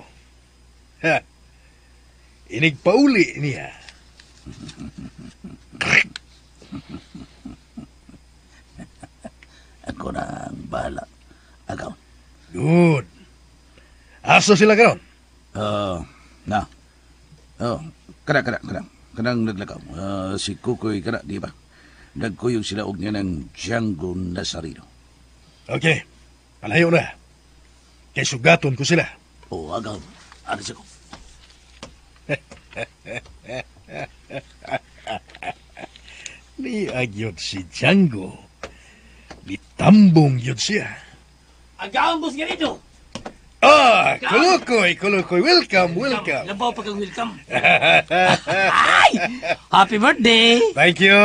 ha, inigpauli niya. Ako na ang bahala. Agaw. Good. Asa sila karon? Na. Oh, kana. Kanang naglakaw. Si Kukoy kana, di ba? Nagkuyog sila og niya ng Django Nazareno. Okay. Palayo na. Kay sugaton ko sila. Oh, agaw. Ano siya ko? Ni agyod si Django. Mitambong yun siya. Agaw ang boss ganito. Ah, Kulukoy, Kulukoy. Welcome, welcome. Labaw pa kang welcome. Ay! Happy birthday! Thank you.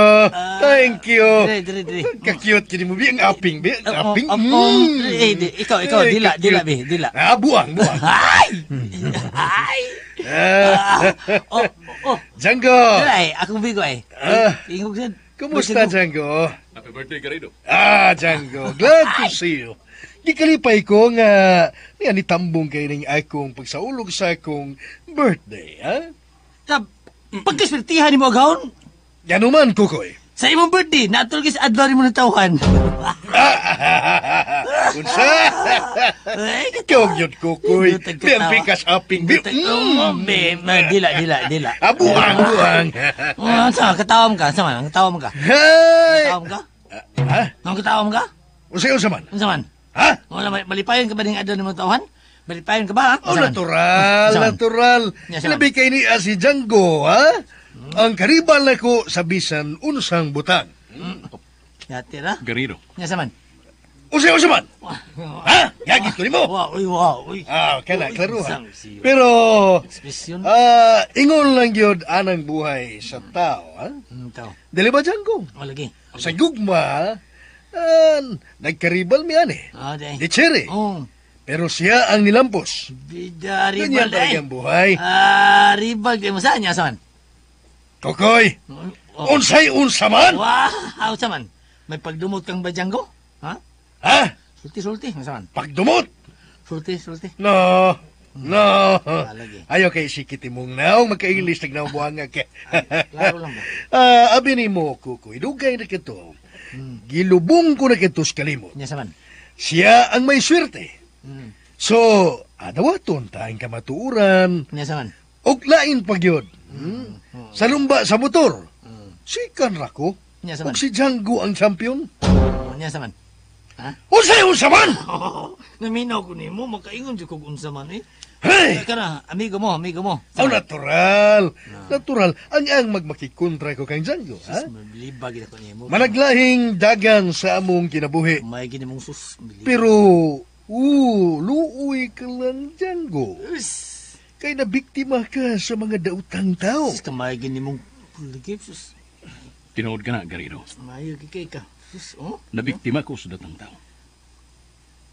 Thank you. Dire, dire, dire. Ka-cute kini mo, bi. Ang aping, bi. Ang aping. Eh, di, ikaw, ikaw, Eh, dila, ka-cute. dila, bi, dila. Ah, buang, buang. Ay! Ay! Ah. Oh, oh. Django. Dila, eh, akong bigo, eh. Ah. Ingog sad. Kumusta, Django? Happy birthday, Garrido. Ah, Django. Glad to see you. Gikalipay ko nga niya nitambong kay ning akong pagsaulog sa akong birthday, ha? Tab, pagkaswertihan ni mo agawon. Ganuman, Kukoy. Sa imong birthday, natol kis adlaw nimo ng tawhan. Unsa? Ikaw gyud, Kukoy. Di ang pikas aping. Di, Be, ma, dila, dila, dila. Ah, buang, buang. Oh, sa katawam ka, sama, katawam ka. Hey! Katawam ka? Ha? Ang katawam ka? Unsa unsa man? Unsa man? Ha? Wala malipayon ka ba ning adlaw nimo tawhan? Malipayon ka ba? Ha? Oh, Unsa man? natural, Unsa man? natural. Nya, sa man? Labi kay ni si Django, ha? Ang karibal nako sa bisan unsang butang. Yati ra. Garrido. Nya sa man? Unsa unsa man? Ha? Gagit ko nimo. Wow, uy, wow, uy. Ah, kana klaro ha. Isang siyo. Pero Ekspresyon. ah, ingon lang gyud anang buhay sa tao, ha? Tao. Dili ba Django? O lagi. Sa gugma, nagkaribal mi ani. Ah, day. Di chere. Oh. Pero siya ang nilampos. Bida Ganyan ribal talaga day. ang buhay. Ah, ribal day mo saan nya sa man? Kokoy, unsay unsa man? Wow, unsa man? May pagdumot kang ba Django? Ha? Ha? Sulti, sulti, unsa man? Pagdumot? Sulti, sulti. No. No. Ah, lagi. Ayaw kay sikit imong naong magka-English tagnaw buhanga ka. Klaro lang ba? Ah, abi nimo Kukoy, dugay na kito. Gilubong ko na kito sa kalimot. Nya sa man? Siya ang may swerte. So, adawaton ta ang kamatuoran. Nya sa man? Og lain pa gyud. Sa lumba sa motor. Sikan ra ko. Nya sa man? Og si Django ang champion. Oh, nya sa man? Ha? Unsay unsa man? Naminaw ko nimo, makaingon jud kog unsa man eh. Hey! Kana, amigo mo, amigo mo. Oh, natural. Natural. Ang magmakikontra ko kang Django, ha? Mablibag gid ako nimo. Managlahing dagan sa among kinabuhi. May gini mong sus. Pero, luoy ka lang, Django. Kay nabiktima ka sa mga dautang tao. Sus, kamay gini mong puligip, sus. Tinuod ka na, Garrido. Mayo gid kay ka. Sus, oh. Nabiktima ko sa datang tao.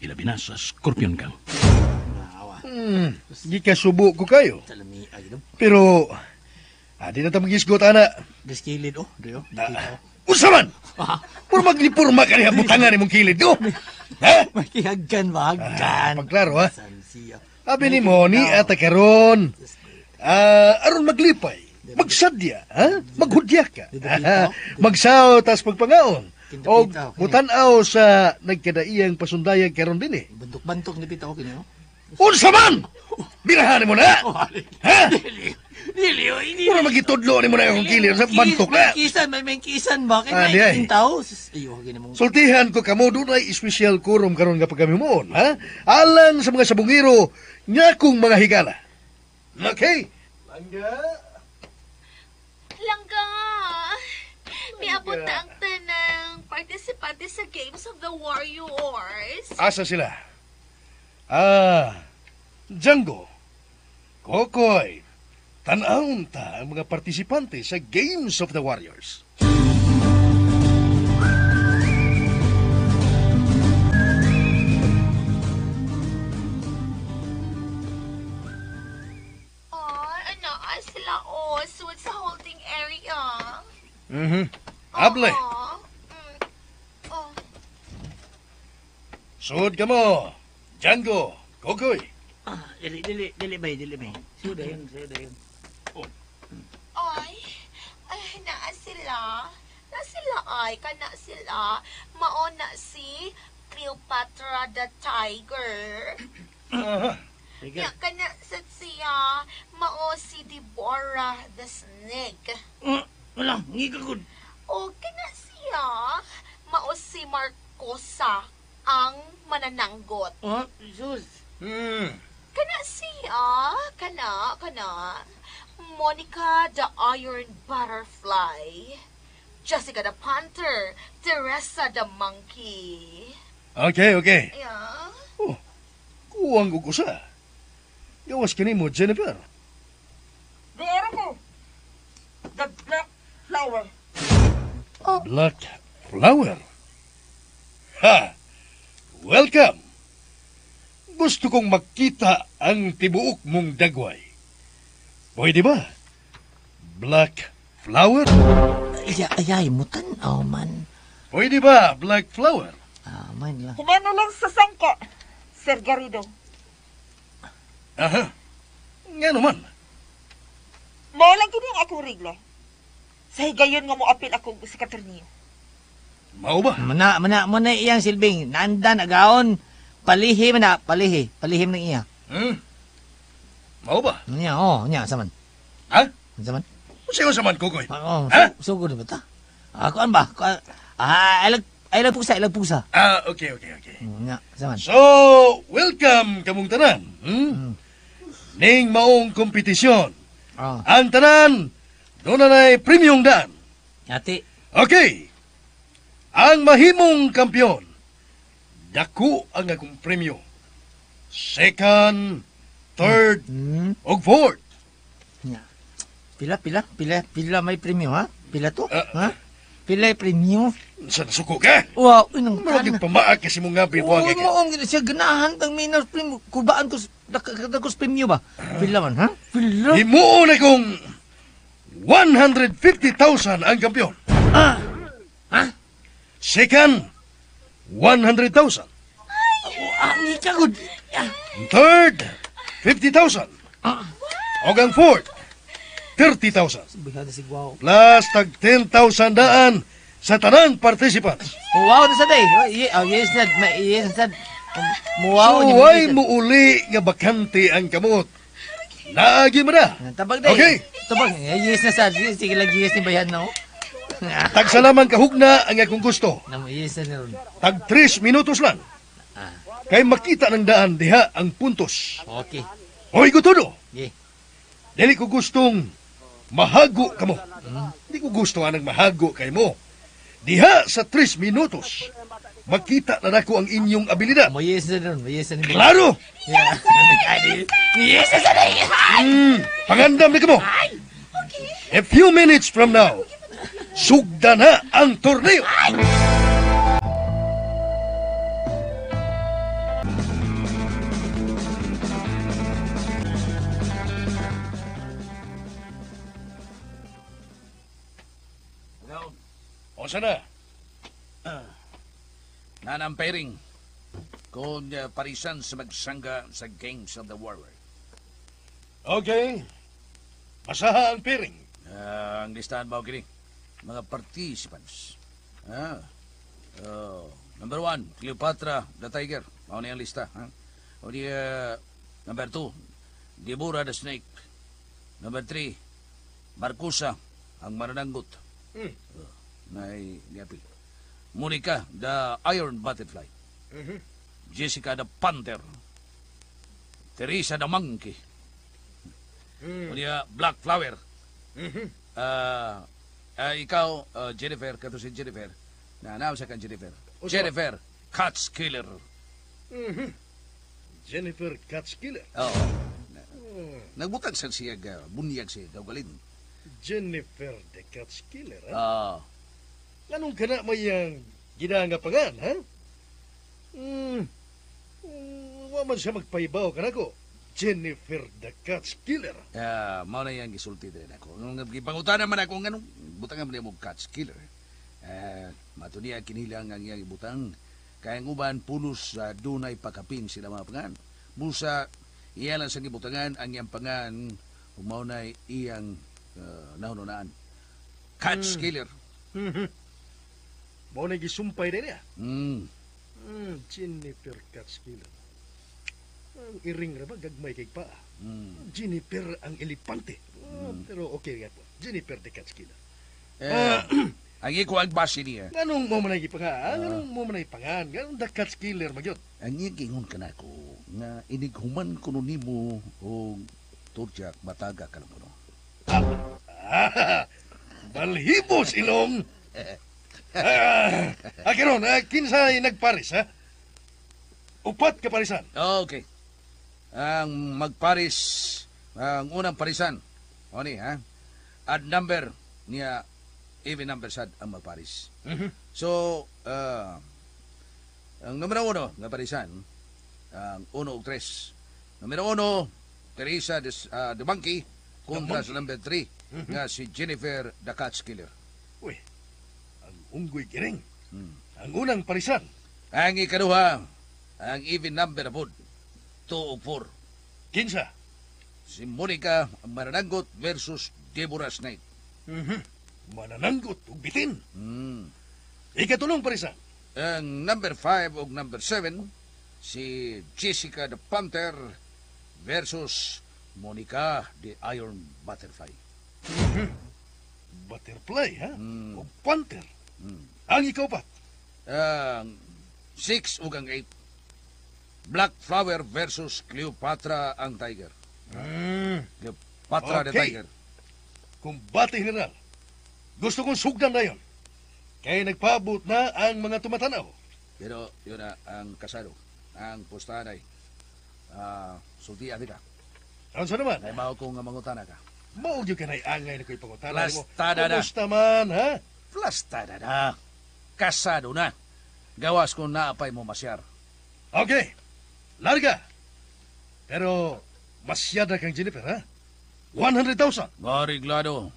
Ilabi na sa Scorpion Gang. Gikasubo ko kayo. Salami agi do. Pero, adi na ta magisgot, ana. Diskilid oh, do. Unsa man? Puro maglipurma ka niya butangan imong kilid, do. Ha? Makihagkan ba? Hagkan. Pagklaro, ha? Abi ni mo, ni ata karon. Aron maglipay, magsadya, ha? Maghudya ka. Magsaw tas pagpangaon. O mutan-aw sa nagkadaiyang pasundayag karon din eh. Bantok-bantok ni pita kini oh. Unsa man? Birahan mo na! Ha? Dili oy, dili. Puro magitudlo ni mo na akong kilid sa bantok na. May kisan, may kisan ba? Kay Ah, may di ay. tao. Sus, ayo gini mong Sultihan ko kamo dunay espesyal kurum karon nga pagkamimuon, ha? Alang sa mga sabungiro nga kong mga higala. Okay. Langga. Langga! Miabot na ang tanang partisipante sa Games of the Warriors. Asa sila? Ah, Django, Kokoy, tan-awon ta ang mga partisipante sa Games of the Warriors. Oh, ano, sila oh, suot sa holding area. Hable. Oh. Oh. Sud ka mo. Django, Kokoy. Ah, dili dili dili bay, dili bay. Suda yun, suda yun. Ay, ay, naa sila. Na sila ay, kana sila. Maona si Cleopatra the Tiger. Ya, kana sa siya, mao si Deborah the Snake. Wala, ngiga gud. O kana siya, mao si Marcosa ang manananggot. Oh, sus. Kana siya, kana, kana. Monica the Iron Butterfly. Jessica the Panther. Teresa the Monkey. Okay, okay. Yeah. Kuwang og usa. Gawas kanimo, Jennifer. Diara ko. The Black Flower. Oh. Black Flower? Ha! Welcome! Gusto kong makita ang tibuok mong dagway. Pwede ba? Black Flower? Ayay, mutan-aw man. Pwede ba, Black Flower? Ah, man lang. Humano lang sa sangka, Sir Garrido. Aha. Nga naman. Mao lang kini ang akong regla. Sa higayon nga moapil ako sa katorniyo. Mao ba? Mana iyang silbing. Nandan, agaon. Palihi man na, palihi. Palihim ng iya. Hmm? Mao ba? Niya, oh, niya, saman. Ha? Saman? Siya saman, Kukoy? Oo, ha? Sugod ba ta? Ako, ano ba? Ilag pusa, ilag pusa. Ah, okay. Niya, saman. So, welcome kamong tanan. Hmm? Ning maong kompetisyon. Oh. Ang tanan, doon na na'y premium daan. Ati. Okay. Ang mahimong kampiyon, dako ang akong premyo. Second, third, ug fourth. Nya. Pila may premyo, ha? Pila to? Ha? Pila premyo? Sa nasuko ka? Wow, inang tan. Marag pamaak kasi mong nga bibuang ka. Oo, siya ganahan tang minor premyo. Kubaan ko, dako sa premyo ba? Pila man, ha? Pila? Himuon na kong 150,000 ang kampiyon. Ah! Ha? Second, 100,000. Ay, kagod. Third, 50,000. Og ang fourth, 30,000. Plus tag 10,000 daan sa tanang participants. Wow na sa day. Yes na, yes na. Muwaw so, way muuli nga bakante ang kamot. Naagi mo na. Tabag day. Okay. Tabag. Yes na sad. Sige lang, yes ni bayan no. Tagsalaman kahugna ang akong gusto. Yes na ron. Tag 3 minutos lang. Kay makita ng daan diha ang puntos. Okay. Hoy, gutudo. Yeah. Dili ko gustong mahago kamo. Di ko gusto anang mahago kay mo. Diha sa 3 minutos, makita na nako ang inyong abilidad. Mo yes na ron. Yes na. Klaro! Yeah. Yes na. Pangandam na kamo. A few minutes from now, sugda na ang torneo. O sana? Nanampering kung parisan sa magsangga sa Games of the Warrior. Okay. Basaha ang pairing. Ang listahan mo kini mga participants. Number 1, Cleopatra the Tiger. Mao ni ang lista. Ha? O di, number 2, Deborah the Snake. Number 3, Marcusa ang Manananggot. Nay niapil. Monica the Iron Butterfly. Jessica the Panther. Teresa the Monkey. O niya, Black Flower. Ikaw, Jennifer, kato si Jennifer. Naanaw sa kan Jennifer. Jennifer, Cats Killer. Jennifer Cats Killer? Oo. Nagbutang sa siya, bunyag siya, gawgalin. Jennifer the Cats Killer, ha? Oo. Anong ka na may ginanga pangan, ha? Wa man siya magpaibaw ka na ko. Jennifer the Cats Killer. Mao na yang gisulti din ako. Nung gipangutana man ako, nganong butangan man mo Cats Killer. Mato niya kinilang ang iyang ibutang. Kaya ang uban, pulos sa dunay pakapin sila mga pangan. Busa, iya lang sa gibutangan ang iyang pangan, mao na iyang nahununaan. Cats Killer. Mao na gisumpay din niya. Jennifer Cats Killer. Ang iring ra ba, gagmay kay pa. Jennifer ang elipante. Pero okay nga po. Jennifer the Cats Killer. Ang iko ang base niya. Anong mo man ay gipangan? Anong mo man ay pangan? Anong the Cats Killer magyot? Ang iyang ka na ako nga inighuman ko nimo og turjak mataga ka lang kuno. Balhibos ilong. Karon, kinsay nagparis ha? Upat ka parisan. Okay. Ang magparis, ang unang parisan. O ni, ha? Add number niya, even number sad ang magparis. Mm-hmm. So, ang numero 1 nga parisan, ang 1 ug 3. Numero 1, Teresa the Monkey kontra sa number 3 nga si Jennifer the Catch Killer. Uy, ang unggoy kiring. Ang unang parisan. Ang ikaduha, ang even number na pod, 2 ug 4. Kinsa? Si Monica Manananggot versus Deborah Snipe. Mm-hmm. Manananggot ug bitin. Ikatulong parisan. Ang number 5 ug number 7, si Jessica the Panther versus Monica the Iron Butterfly. Mm-hmm. Butterfly, ha? O Panther. Ang ikaupat. Ang 6 ug ang 8. Black Flower versus Cleopatra ang Tiger. Cleopatra the Tiger. Kumbate, General. Gusto kong sugdan na yun. Kaya nagpaabot na ang mga tumatanaw. Pero yun na ang kasado. Ang pustahan ay sulti ati ka. Ano sa naman? Ay mao kong mangutana ka. Mao gyud ka na'y angay na ko'y pangutana mo. Plastada na. Kumusta man, ha? Plastada na. Kasado na. Gawas kung naapay mo masyar. Okay. Larga. Pero masyada kang Jennifer, ha? 100,000. Mariglado.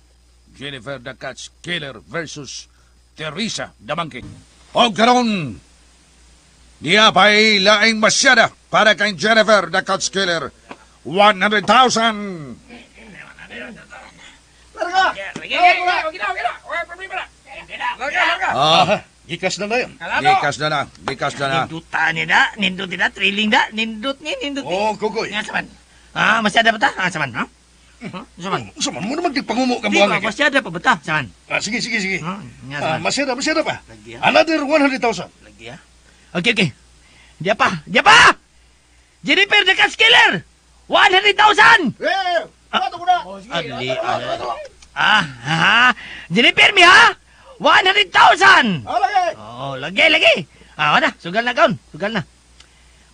Jennifer the Catch Killer versus Teresa the Monkey. O karon, niya pa'y laing masyada para kay Jennifer the Catch Killer. 100,000! Larga! Larga! Larga! Ah, gikas na na yun. Gikas na na. Gikas na na. Nindutan ni na. Nindut ni na. Thrilling na. Nindut ni. Nindut ni. Oh, kukoy. Nga saman. Ah, masyada ba ta? Ah, saman, ha? Saman. Saman mo naman pangumo ka Di ba, buhangin. masyada pa ba ta? Saman. Ah, sige, sige, sige. Nga Ah, saman. masyada, masyada pa. Lagi, ha? Another 100,000. Lagi, ha? Okay, okay. Diya pa. Diya pa! Jennifer the Catch Killer! 100,000! Eh! Ato ko na! Ali, ah, ha? Jennifer mi, ha? 100,000! Ah, lagi! Oh, lagi, lagi. Ah, wala. Sugal na, kaon. Sugal na.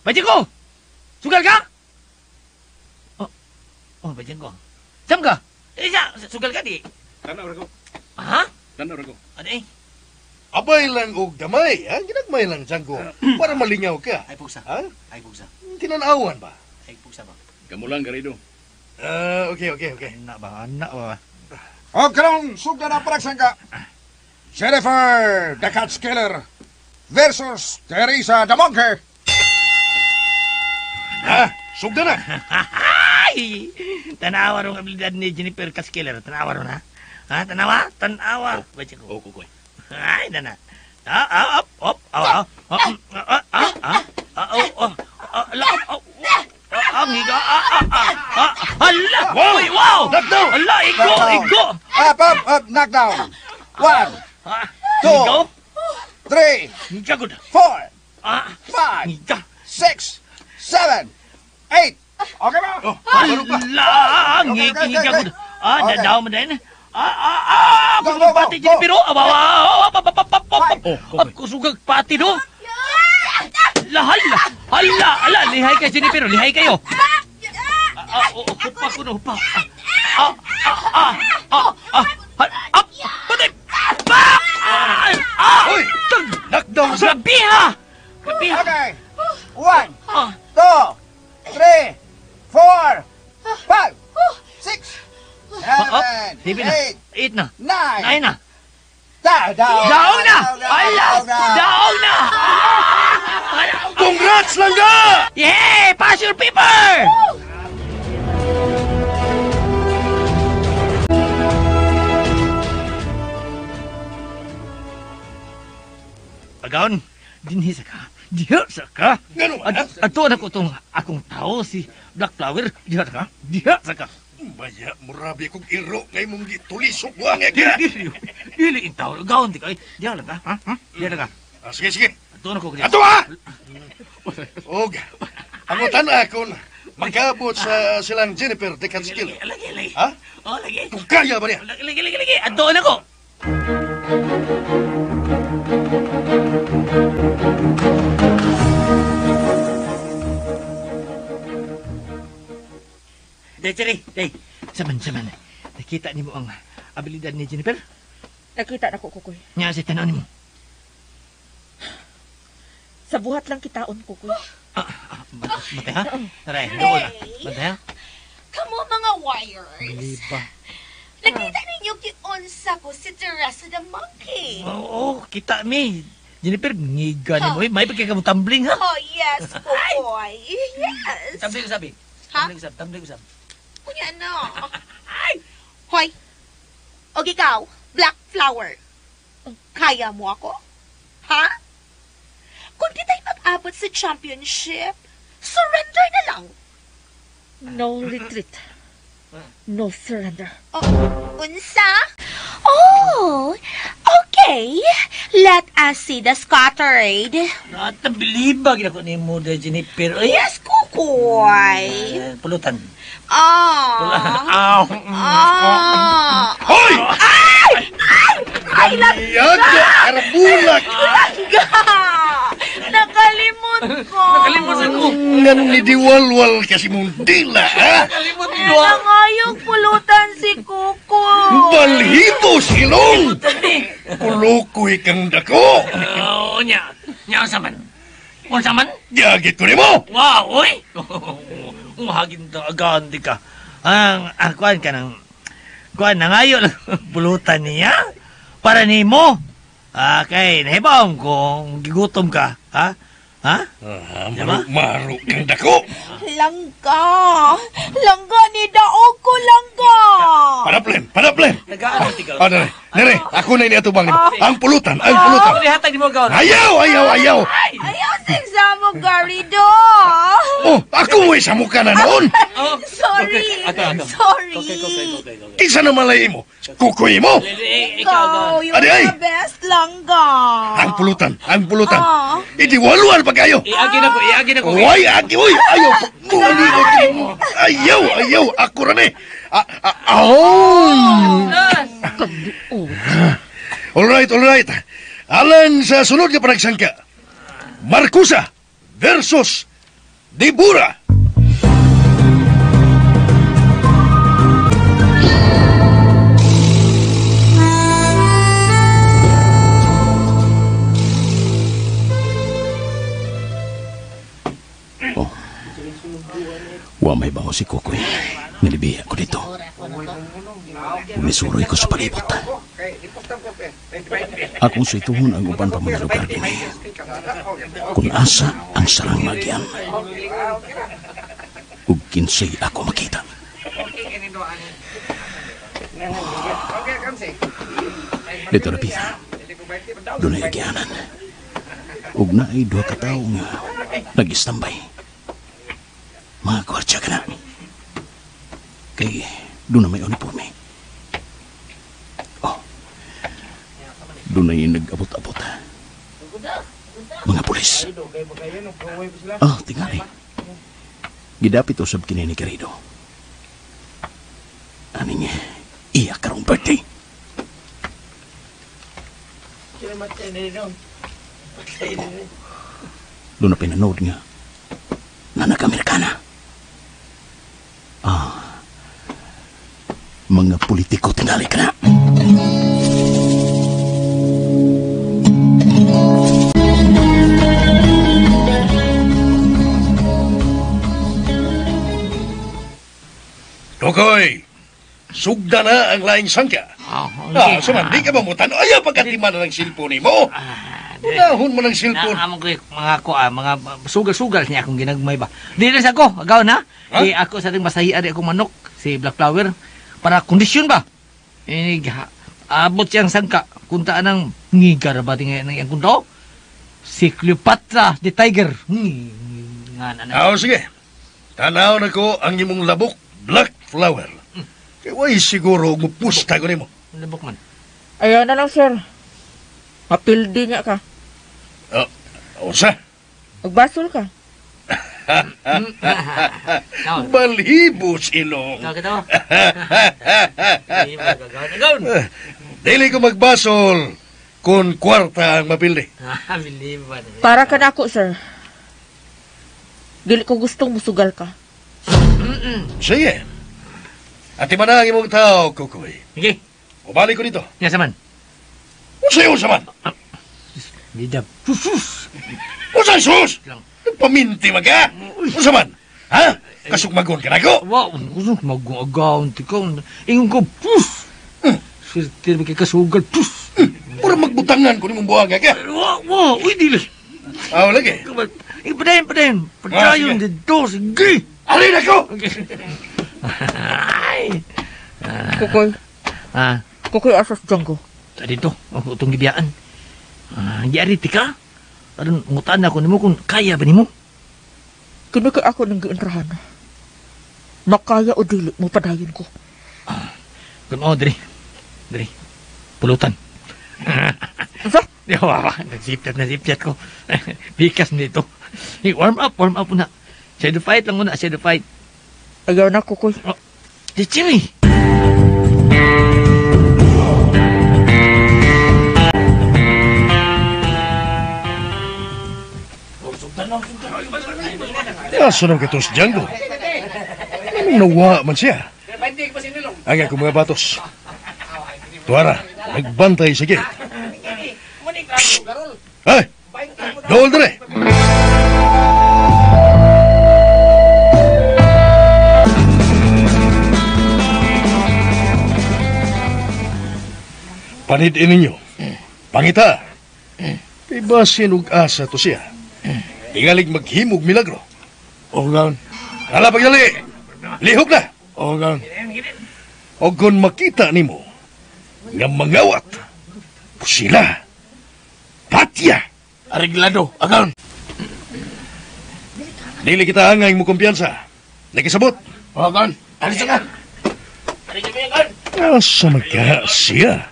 Bajing ko! Sugal ka? Oh, oh, bajing ko. Sam ka? Eh, sa, sugal ka di. Tanaw ra ko. Ha? Tanaw ra ko. Ano eh? Abay lang og gamay, ha? Ginagmay lang, Django. Para malingaw ka. Ay, pugsa. Ha? Ay, pugsa. Tinanawan ba? Ay, pugsa ba? Kamo lang, Garrido. Ah, okay, okay, okay. Anak ba? Anak ba? O karon, sugdan na paragsangka. Jennifer the Catch Killer versus Teresa the Monkey. Ha? Sugdan na. Ay! Tanawa rong abilidad ni Jennifer Catch Killer. Tanawa ron, ha? Ha? Tanawa? Tanawa. Bajing ko. Oh, kukoy. Ay, nana. Ah, ah, up, up, ah, ah, ah, ah, ah, ah, ah, oh, oh, ah, la, oh, ah, ang higa, ah, ah, ah, ah, hala! Wow! Uy, wow! Knockdown! Hala, igo, igo! Up, up, up, knockdown. 1, Igo? 2, 3, Higa, good. 4, Ah, 5, higa. 6, 7, 8. Okay ba? Oh, baro pa. Hala, ang Okay, higa, okay, higa, okay. good. Ah, Okay. dadaw mo din. Ah, ah, ah, Go, kusugag go, go, pati, go. Jennifer, oh, awa, awa, awa, pa, pa, pa, pa, pa, pa. Oh, Ah, kusugag pati, no? La, hala, hala, hala, lihay kayo, Jennifer, lihay kayo. Ah, oh, hupa ko no, hupa. Ah, ah, ah, ah, ah, ah, ah, patay! Pak! Ah, ah! Uy! Knockdown sa! Grabe ha! Grabe ha! Okay. 1, Ah, 2, 3, 4, 5, 6, 7, Seven na. 8, 8 na. 9, 9 na. Down, down, Daog na! Ala! down. Daog na! Congrats, langga! Yay! Pass your paper! Agaon, dinhi sa ka. Diha sa ka. Ngano man, ha? Ato na ko tong akong tao si Black Flower. Diha sa ka. Diha sa ka. Baya, murabi kong iro ngay mong gitulisok wa nga Dili, ka. dili. Dili in tao. Gaon di ka. Diha lang ka. Ha? Ha? Diha lang ka. Ah, sige, sige. Ato na ko. Ato ha! Og, ang utan akon, magkaabot sa silang Jennifer the Catch Killer. Lagi, lagi. Ha? Oh, lagi. Kung kaya ba niya? Lagi, lagi, lagi, lagi. Ato na ko. Day, day. Saman. Nakita nimo ang abilidad ni Jennifer? Nakita na ko, Kukoy. Nya si tan-aw nimo. Sa buhat lang kitaon, Kukoy. Bantay ha? Taray, doon. Bantay ha? Kamo mga warriors. Liba. Nakita ninyo giunsa ko si Teresa the Monkey. Oo, kita mi. Jennifer, ngiga ni mo. May pagkaka mo tumbling ha? Oh, yes, Kukoy. Yes. Tumbling usabi. Ha? Tumbling usab. Kunya na. Hoy. Og ikaw, Black Flower. Kaya mo ako? Ha? Kung di tayo mag-abot sa championship, surrender na lang. No retreat. No surrender. Oh, unsa? Oh, okay. Let us see the scattered. Natabilibag na ko ni mo, Jennifer. Ay. Yes, Kukoy. Pulutan. Ah. Ah. Hoy! Ay! Ay! Ay, langga! Arbulak! Langga! Nakalimot ko! Nakalimot ako! Ngan ni diwalwal kasi mong dila, ha? Nakalimot ko! Nangayong pulutan si Kuko! Balhibo silong! Kulukoy kang dako! Oo, nya. Nya, unsa man? Unsa man? Gagit ko nimo! Wow, oy! Hagin to, agandi ka. Ang, kuan ka ng... Kuan, nangayo lang pulutan niya. Para nimo. Kay, nahibawang kung gigutom ka. Ha? Ha? Maru kang dako. Langga! Langga ni daog ko, langga! Panaplen! Nagaan tigaw. Ah, nere, ako na iniatubang nimo. Ang pulutan, ang pulutan. Hatag nimo gawon. Ayaw! Ayaw, sa mo, Garrido! Oh, ako mo'y sa mukha na noon! Sorry! Sorry! Okay. Kinsa na malay mo? Kukoy mo? Ikaw, you're the best, langga! Ang pulutan! Idiwalwal pa kayo! Iagi na ko. Uy, agi, uy! Ayaw! Ayaw! Ako rin eh! Alright! Alang sa sunod nga panagsangka, Marcusa versus Dibura. Oh. Wa may bango si Kukoy. Nalibiya ko dito. Umisuroy ko sa palibot. Akong suituhon ang uban pa mga lugar din. Kung asa ang sarang magyan. Ug kinsay ako makita. Dito na pita. Doon ay agyanan. Ug naay duha ka tawo nga nag-istambay. Mga kwartya ka na. Kay doon na may uniforme. Oh. Doon ay nag-abot-abot. Mga pulis. Oh, tingali. Gidapit usab kini ni Garrido. Aning iya karong birthday. Doon na pinanood nga na nag-Amerikana. Ah, mga politiko tingali ka na. Kokoy, sugda na ang laing sangka. Okay. Suman, di ka ba mo tanong? Ayaw pagkatima na ng silpon mo. Unahon mo ng silpon. Among ko mga ko, mga sugal-sugal niya akong ginagmay ba. Di na sa ako, agaw na. Di ako sa ating masahian di akong manok, si Black Flower. Para kondisyon ba? Inig, abot siyang sangka. Kuntaan ng ngigar ba tingin ng iyang kunto? Si Cleopatra the Tiger. Nga na. Sige. Tanaw na ko ang imong labok, Black Flower. Kaya way siguro mupusta ko nimo. Labok man. Ayaw na lang, sir. Mapildi nga ka. Unsa? Magbasol ka. Balhibos ilong. Dili ko magbasol kung kwarta ang mapildi. Para ka na ako, sir. Dili ko gustong musugal ka. Sige. Ati man ang imong tao, Kukoy. Sige. Ubalik ko dito. Nya saman. Unsa yung saman? Bidab. Sus! Unsa sus? Nagpaminti man ka? Unsa man? Ha? Kasukmagon ka nako? Wow, kusog magong agaw ti ka. Ingon ko, pus! Swerte ba kay kasugal, pus! Mura magbutangan ko nimong buhaga ka. Wa, wa, uy dili. Ah, lagi. Padayon, padayon. Padayon dito, sige. Arin ako! Ay. Kukoy. Ah. Kukoy, asas Django. Dito, itong gibiyaan. Giari ti ka. Aron ngutan ako nimo kung kaya ba nimo. Kini kay ako nang giintrahan. Makaya o dili mo padayon ko. Kun oh, diri. Diri. Pulutan. Unsa? Yawa, nagsipyat ko. Bikas nito. Hey, warm up na. Shadow fight lang muna, shadow fight. Ayaw na, Kukoy. Oh, di chili. Asa nang katos Django? Anong nawa man siya? Ang akong mga batos. Tuara, nagbantay sa gate. Psst! Ay! Dool dire! Panidin ninyo. Pangita. Iba sinug asa to siya. Tingalig maghimog milagro. Ogaon. Ala pagdali. Lihok na. Ogaon. O kung makita nimo nga mangawat, pusila, patya. Areglado, agaon. Dili kita angay mo kumpiyansa. Nakisabot. Ogaon. Alis ka. Asa magka siya?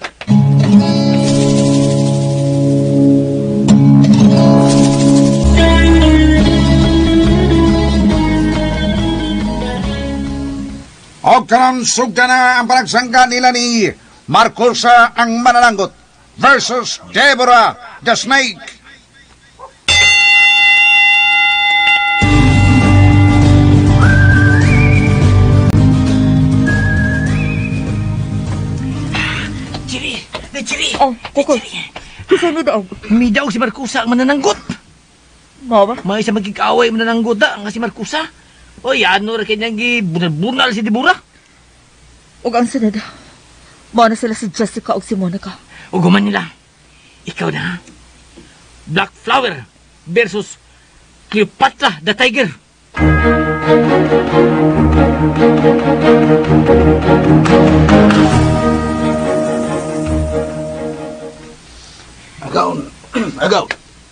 O karon sugda na ang panagsangka nila ni Marcosa ang Manananggot versus Deborah the Snake. Chiri! Chiri! Oh, Kukoy. Kisay mi daog. Mi daog si Marcosa ang manananggot. Mao ba? May isa magkikaaway manananggot da ang si Marcosa. Oy, ano ra kanyang gibunal-bunal si Deborah? Ug ang sunod, mao na sila si Jessica ug si Monica. Ug human nila. Ikaw na. Black Flower versus Cleopatra the Tiger. Agaw. Agaw.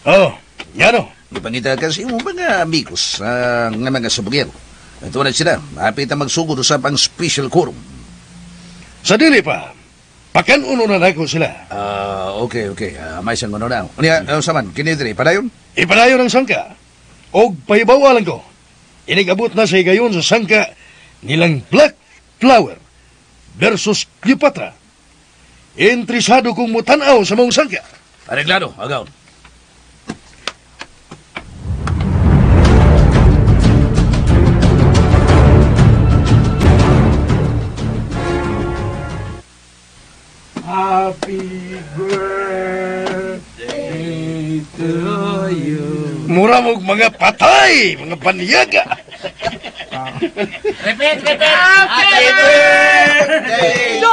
Oh, yano. Ipangita kasi mo mga amigos nga mga sabugero. Ito na sila. Hapit na magsugod sa pang special quorum. Sa dili pa, pakanuno na nako sila. Okay, okay. May isang uno na. Unya, saman, kinidri, padayon? Ipadayon ang sangka. Og pahibawalan ko. Inigabot na sa higayon sa sangka nilang Black Flower versus Cleopatra. Interesado kong mutanaw sa mong sangka. Areglado, agaw. Happy birthday to you. Mura mong mga patay, mga banyaga. Repeat, repeat. Happy birthday to you.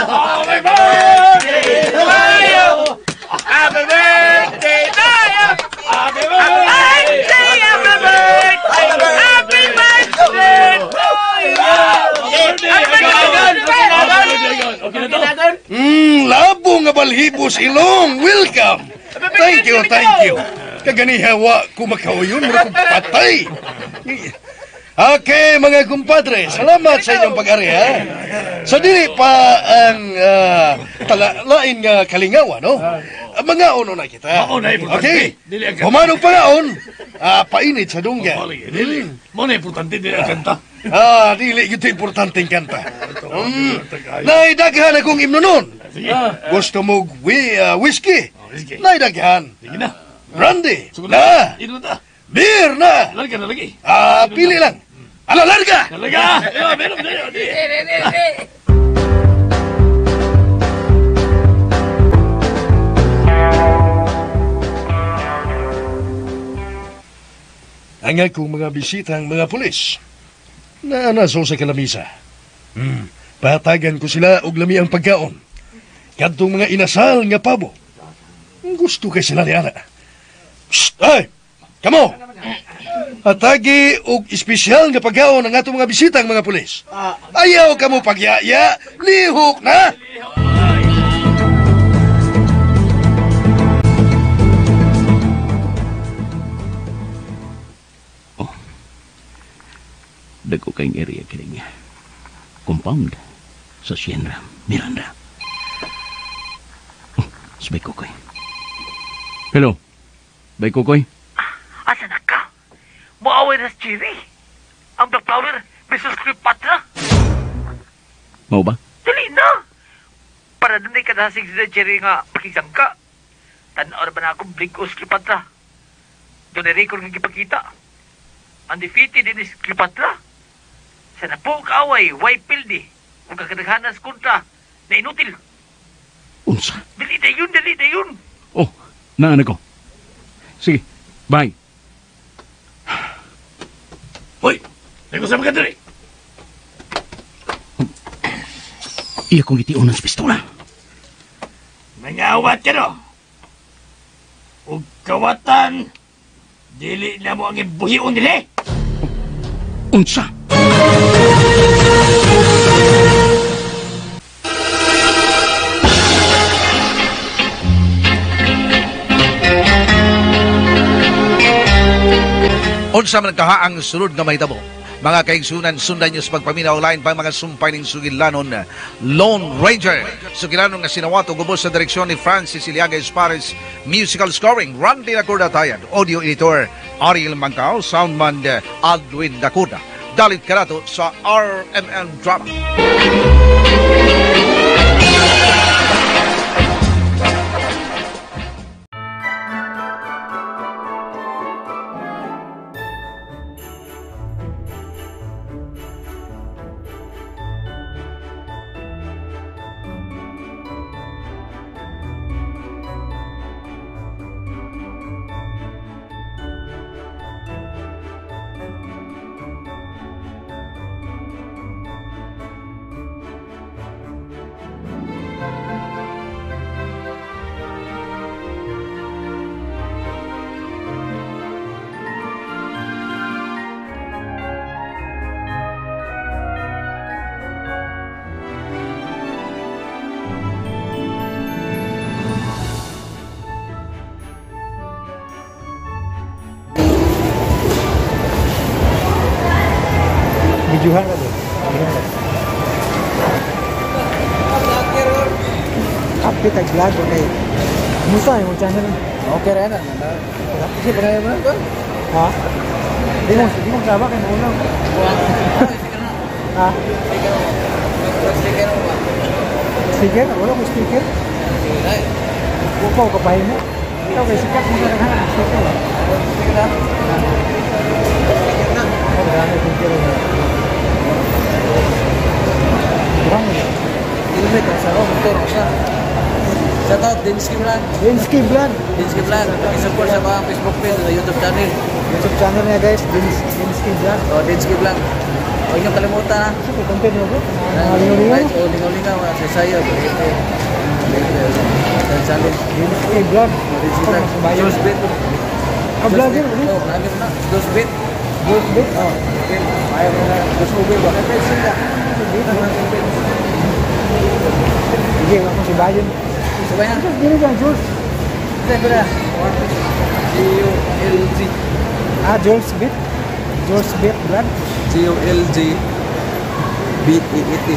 Happy birthday to you. Happy birthday to you. Happy birthday, happy birthday, happy birthday to you. Labo nga balhibos ilong. Welcome. Thank you, thank you. Kaganiha wa kumakauyon, mura kong patay. Okay, mga kumpadre, salamat sa inyong pag-ari, ha? Sa dili pa ang lain nga kalingawa, no? Mga uno na kita. Okay, humanong pangaon, painit sa dungga. Dili, mo na importante dili ang kanta. Dili ito importante ang kanta. Naidaghan akong imno nun. Gusto mo whiskey? Naidaghan. Brandy? Na. Beer na. Pili lang. A la larga! Larga! Meron na. Ang akong mga bisita ang mga pulis. Naanaso sa kalamisa. Patagan ko sila og lami ang pagkaon. Kadtong mga inasal nga pabo. Gusto kay sila ni ana. Shh! Ay! Kamo! Atagi og espesyal nga pagkaon ang atong mga bisita ang mga pulis. Ayaw kamo pagyaya, lihok na! Dagko kayong area kining compound sa Sierra Miranda. Oh, sabay Kokoy. Hello, Bay Kokoy? Asa na ka? Muaway na si Chiri. Ang Black Flower versus Cleopatra. Mau ba? Dali na! Para doon ay kadasig si Chiri nga pakisangka. Tanaw na ba na akong bligos Cleopatra? Doon ay record nga gipakita. Undefeated din is Cleopatra. Sa napo kaaway, way pildi. Kung kakadaghanas kontra, na inutil. Unsa? Dali na yun, dali na yun. Oh, naan ako. Sige, bye. Hoy, nagusap ka dali. Iya kong gitiunan sa pistola. Mangawat ka no? Ug kawatan, dili na mo ang ibuhion dili. Unsa? Unsa man kaha ang sulod nga mahitabo? Mga kaigsunan, sundan niyo sa pagpaminaw online pang mga sumpay ning sugilanon Lone Ranger. Sugilanon nga sinawato gubos sa direksyon ni Francis Iliaga Espares, musical scoring Randy Nacorda Tayad, audio editor Ariel Mangkao, soundman Aldwin Nacorda. Dalit karato sa RMN Drama. Videohan ka doon. Kapit ang vlog, okay. Kumusta yung channel? Okay rin na. Kasi pagkaya mo na ito. Ha? Di mo kasama kayo maunang. Ha? Sticker mo ba? Sticker? Wala ko sticker. Upaw, kapahin mo. Ikaw kay sikat mo na naghanap. Sticker ba? Sticker na? Sticker na. Marami sticker na. Kurang mo. Ilumit, sa ako, motor ko siya. Shout out, Dinsky Vlog. Dinsky Vlog. Dinsky Vlog. Pakisupport sa mga Facebook page, sa YouTube channel. YouTube channel niya guys, Dinsky Vlog. Oh, Dinsky Vlog. Huwag niyong kalimutan ha. Kasi content mo bro. Lingaw-lingaw. Oh, lingaw-lingaw. Sayo. Challenge. Dinsky Vlog. Dinsky Vlog. Jules Bit. Ah, vlogger. Oh, vlogger na. Jules Bit. Jules Bit? Oh, Bit. Ayaw mo na. Jules Ubel ba? Sige, ako si Bayon. Si Bayon? Dili ka, Jules. Hindi, na. G-U-L-G. Ah, Jules Bit? Jules Bit Vlog? G-U-L-G B-E-E-T.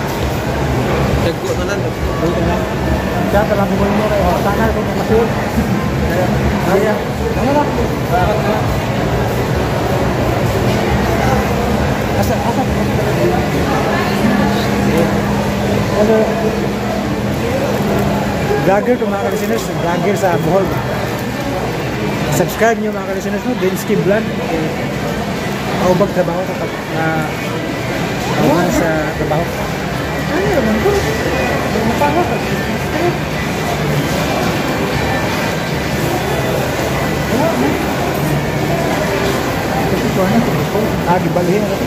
Tagpo na lang. Tagpo na lang. Siya, talagang mo mo kayo. Sana kung masuot. Kaya. Ano na? Asa, asa. Ano? Vlogger to mga ka-listeners, vlogger sa Bohol. Subscribe nyo mga ka-listeners mo, Dinsky Vlog. Kaubag trabaho ka na kauban sa trabaho. Ano naman ko? Mapanga ka. Ah, dibalihin ako.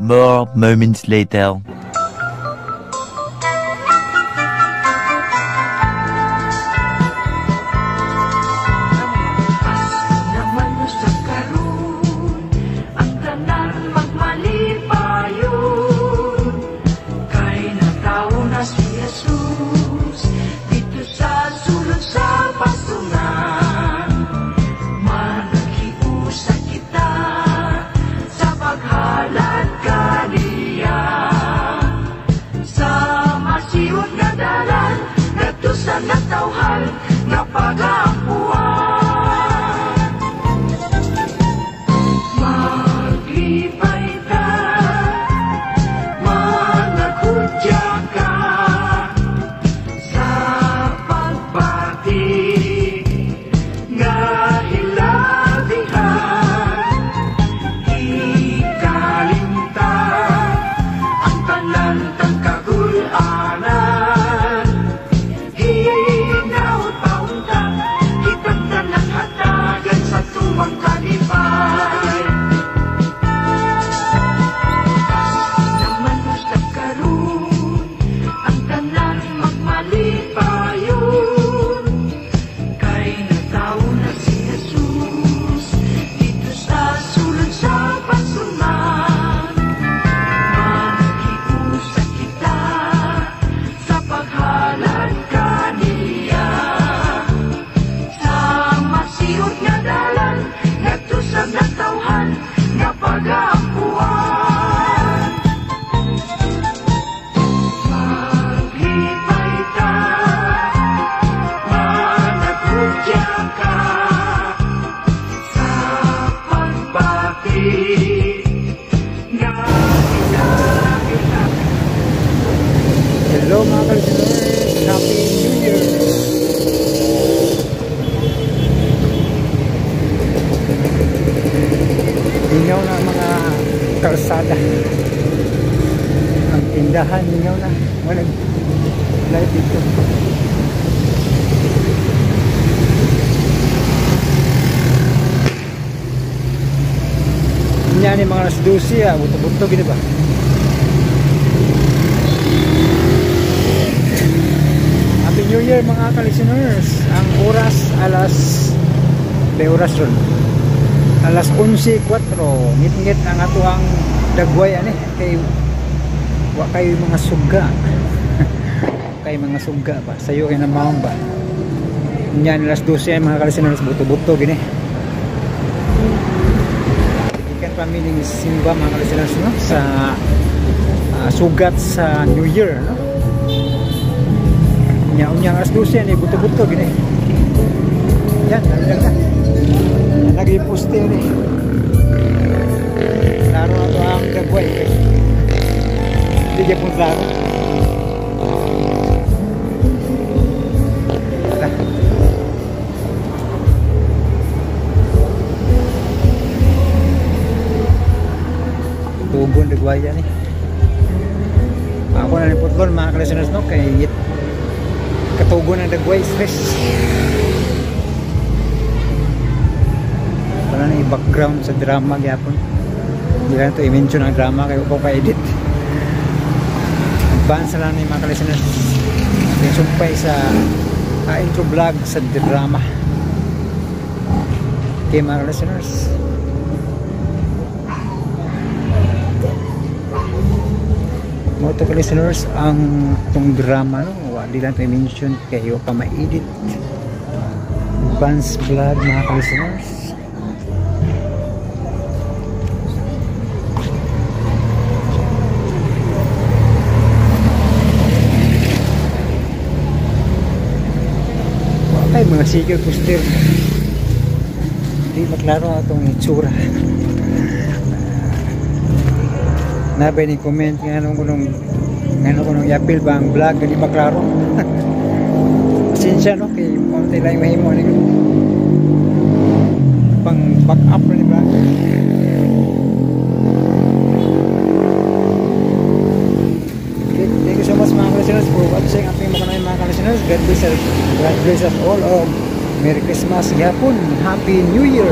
More moments later. Naman sa karon ang tanan magmalipayon kay natawo na si Jesus dito sa sulod sa pasungan. Kalsada. Ang tindahan ninyo na walang live dito. Nya ni mga alas 12 ah, buto-buto gini ba? Happy New Year mga ka-listeners. Ang oras alas may oras ron. Alas 11:04. Ngit-ngit ang ato ang dagway ani kay wa kayo mga suga. Kay mga suga ba? Sayo kay na maong ba? Nya ni alas 12 mga ka-listeners, buto-buto gini. Ikan pa mining simba mga ka-listeners no sa sugat sa New Year no. Nya unya alas 12 ni buto-buto gini. Yan, lang na. Nag-poste ni. Klaro na to ang dagway. Hindi niya pong klaro. Tugon dagway yan eh. Ako na niputlon mga ka-listeners no kay katugon ang dagway stress. Wala na i-background sa drama gyapon. Hindi lang ito i-mention ang drama kayo ko pa-edit. Advance lang ni mga ka-listeners. Yung sumpay sa intro vlog sa drama. Okay mga ka-listeners. Mga ka-listeners, ang itong drama no, wala lang ito i-mention kayo pa ma-edit. Advance vlog mga ka-listeners. Ay, mga sigaw poster. Hindi maklaro atong itsura. Nabay ni comment nga nung kunong i-appeal ba ang vlog, hindi maklaro. Pasensya no, kay konti lang mahimo ni pang back up ni vlog. Okay, thank you so much mga ka-listeners for watching ating mga kanay mga ka-listeners. God bless us all. Oh, Merry Christmas gyapon. Happy New Year.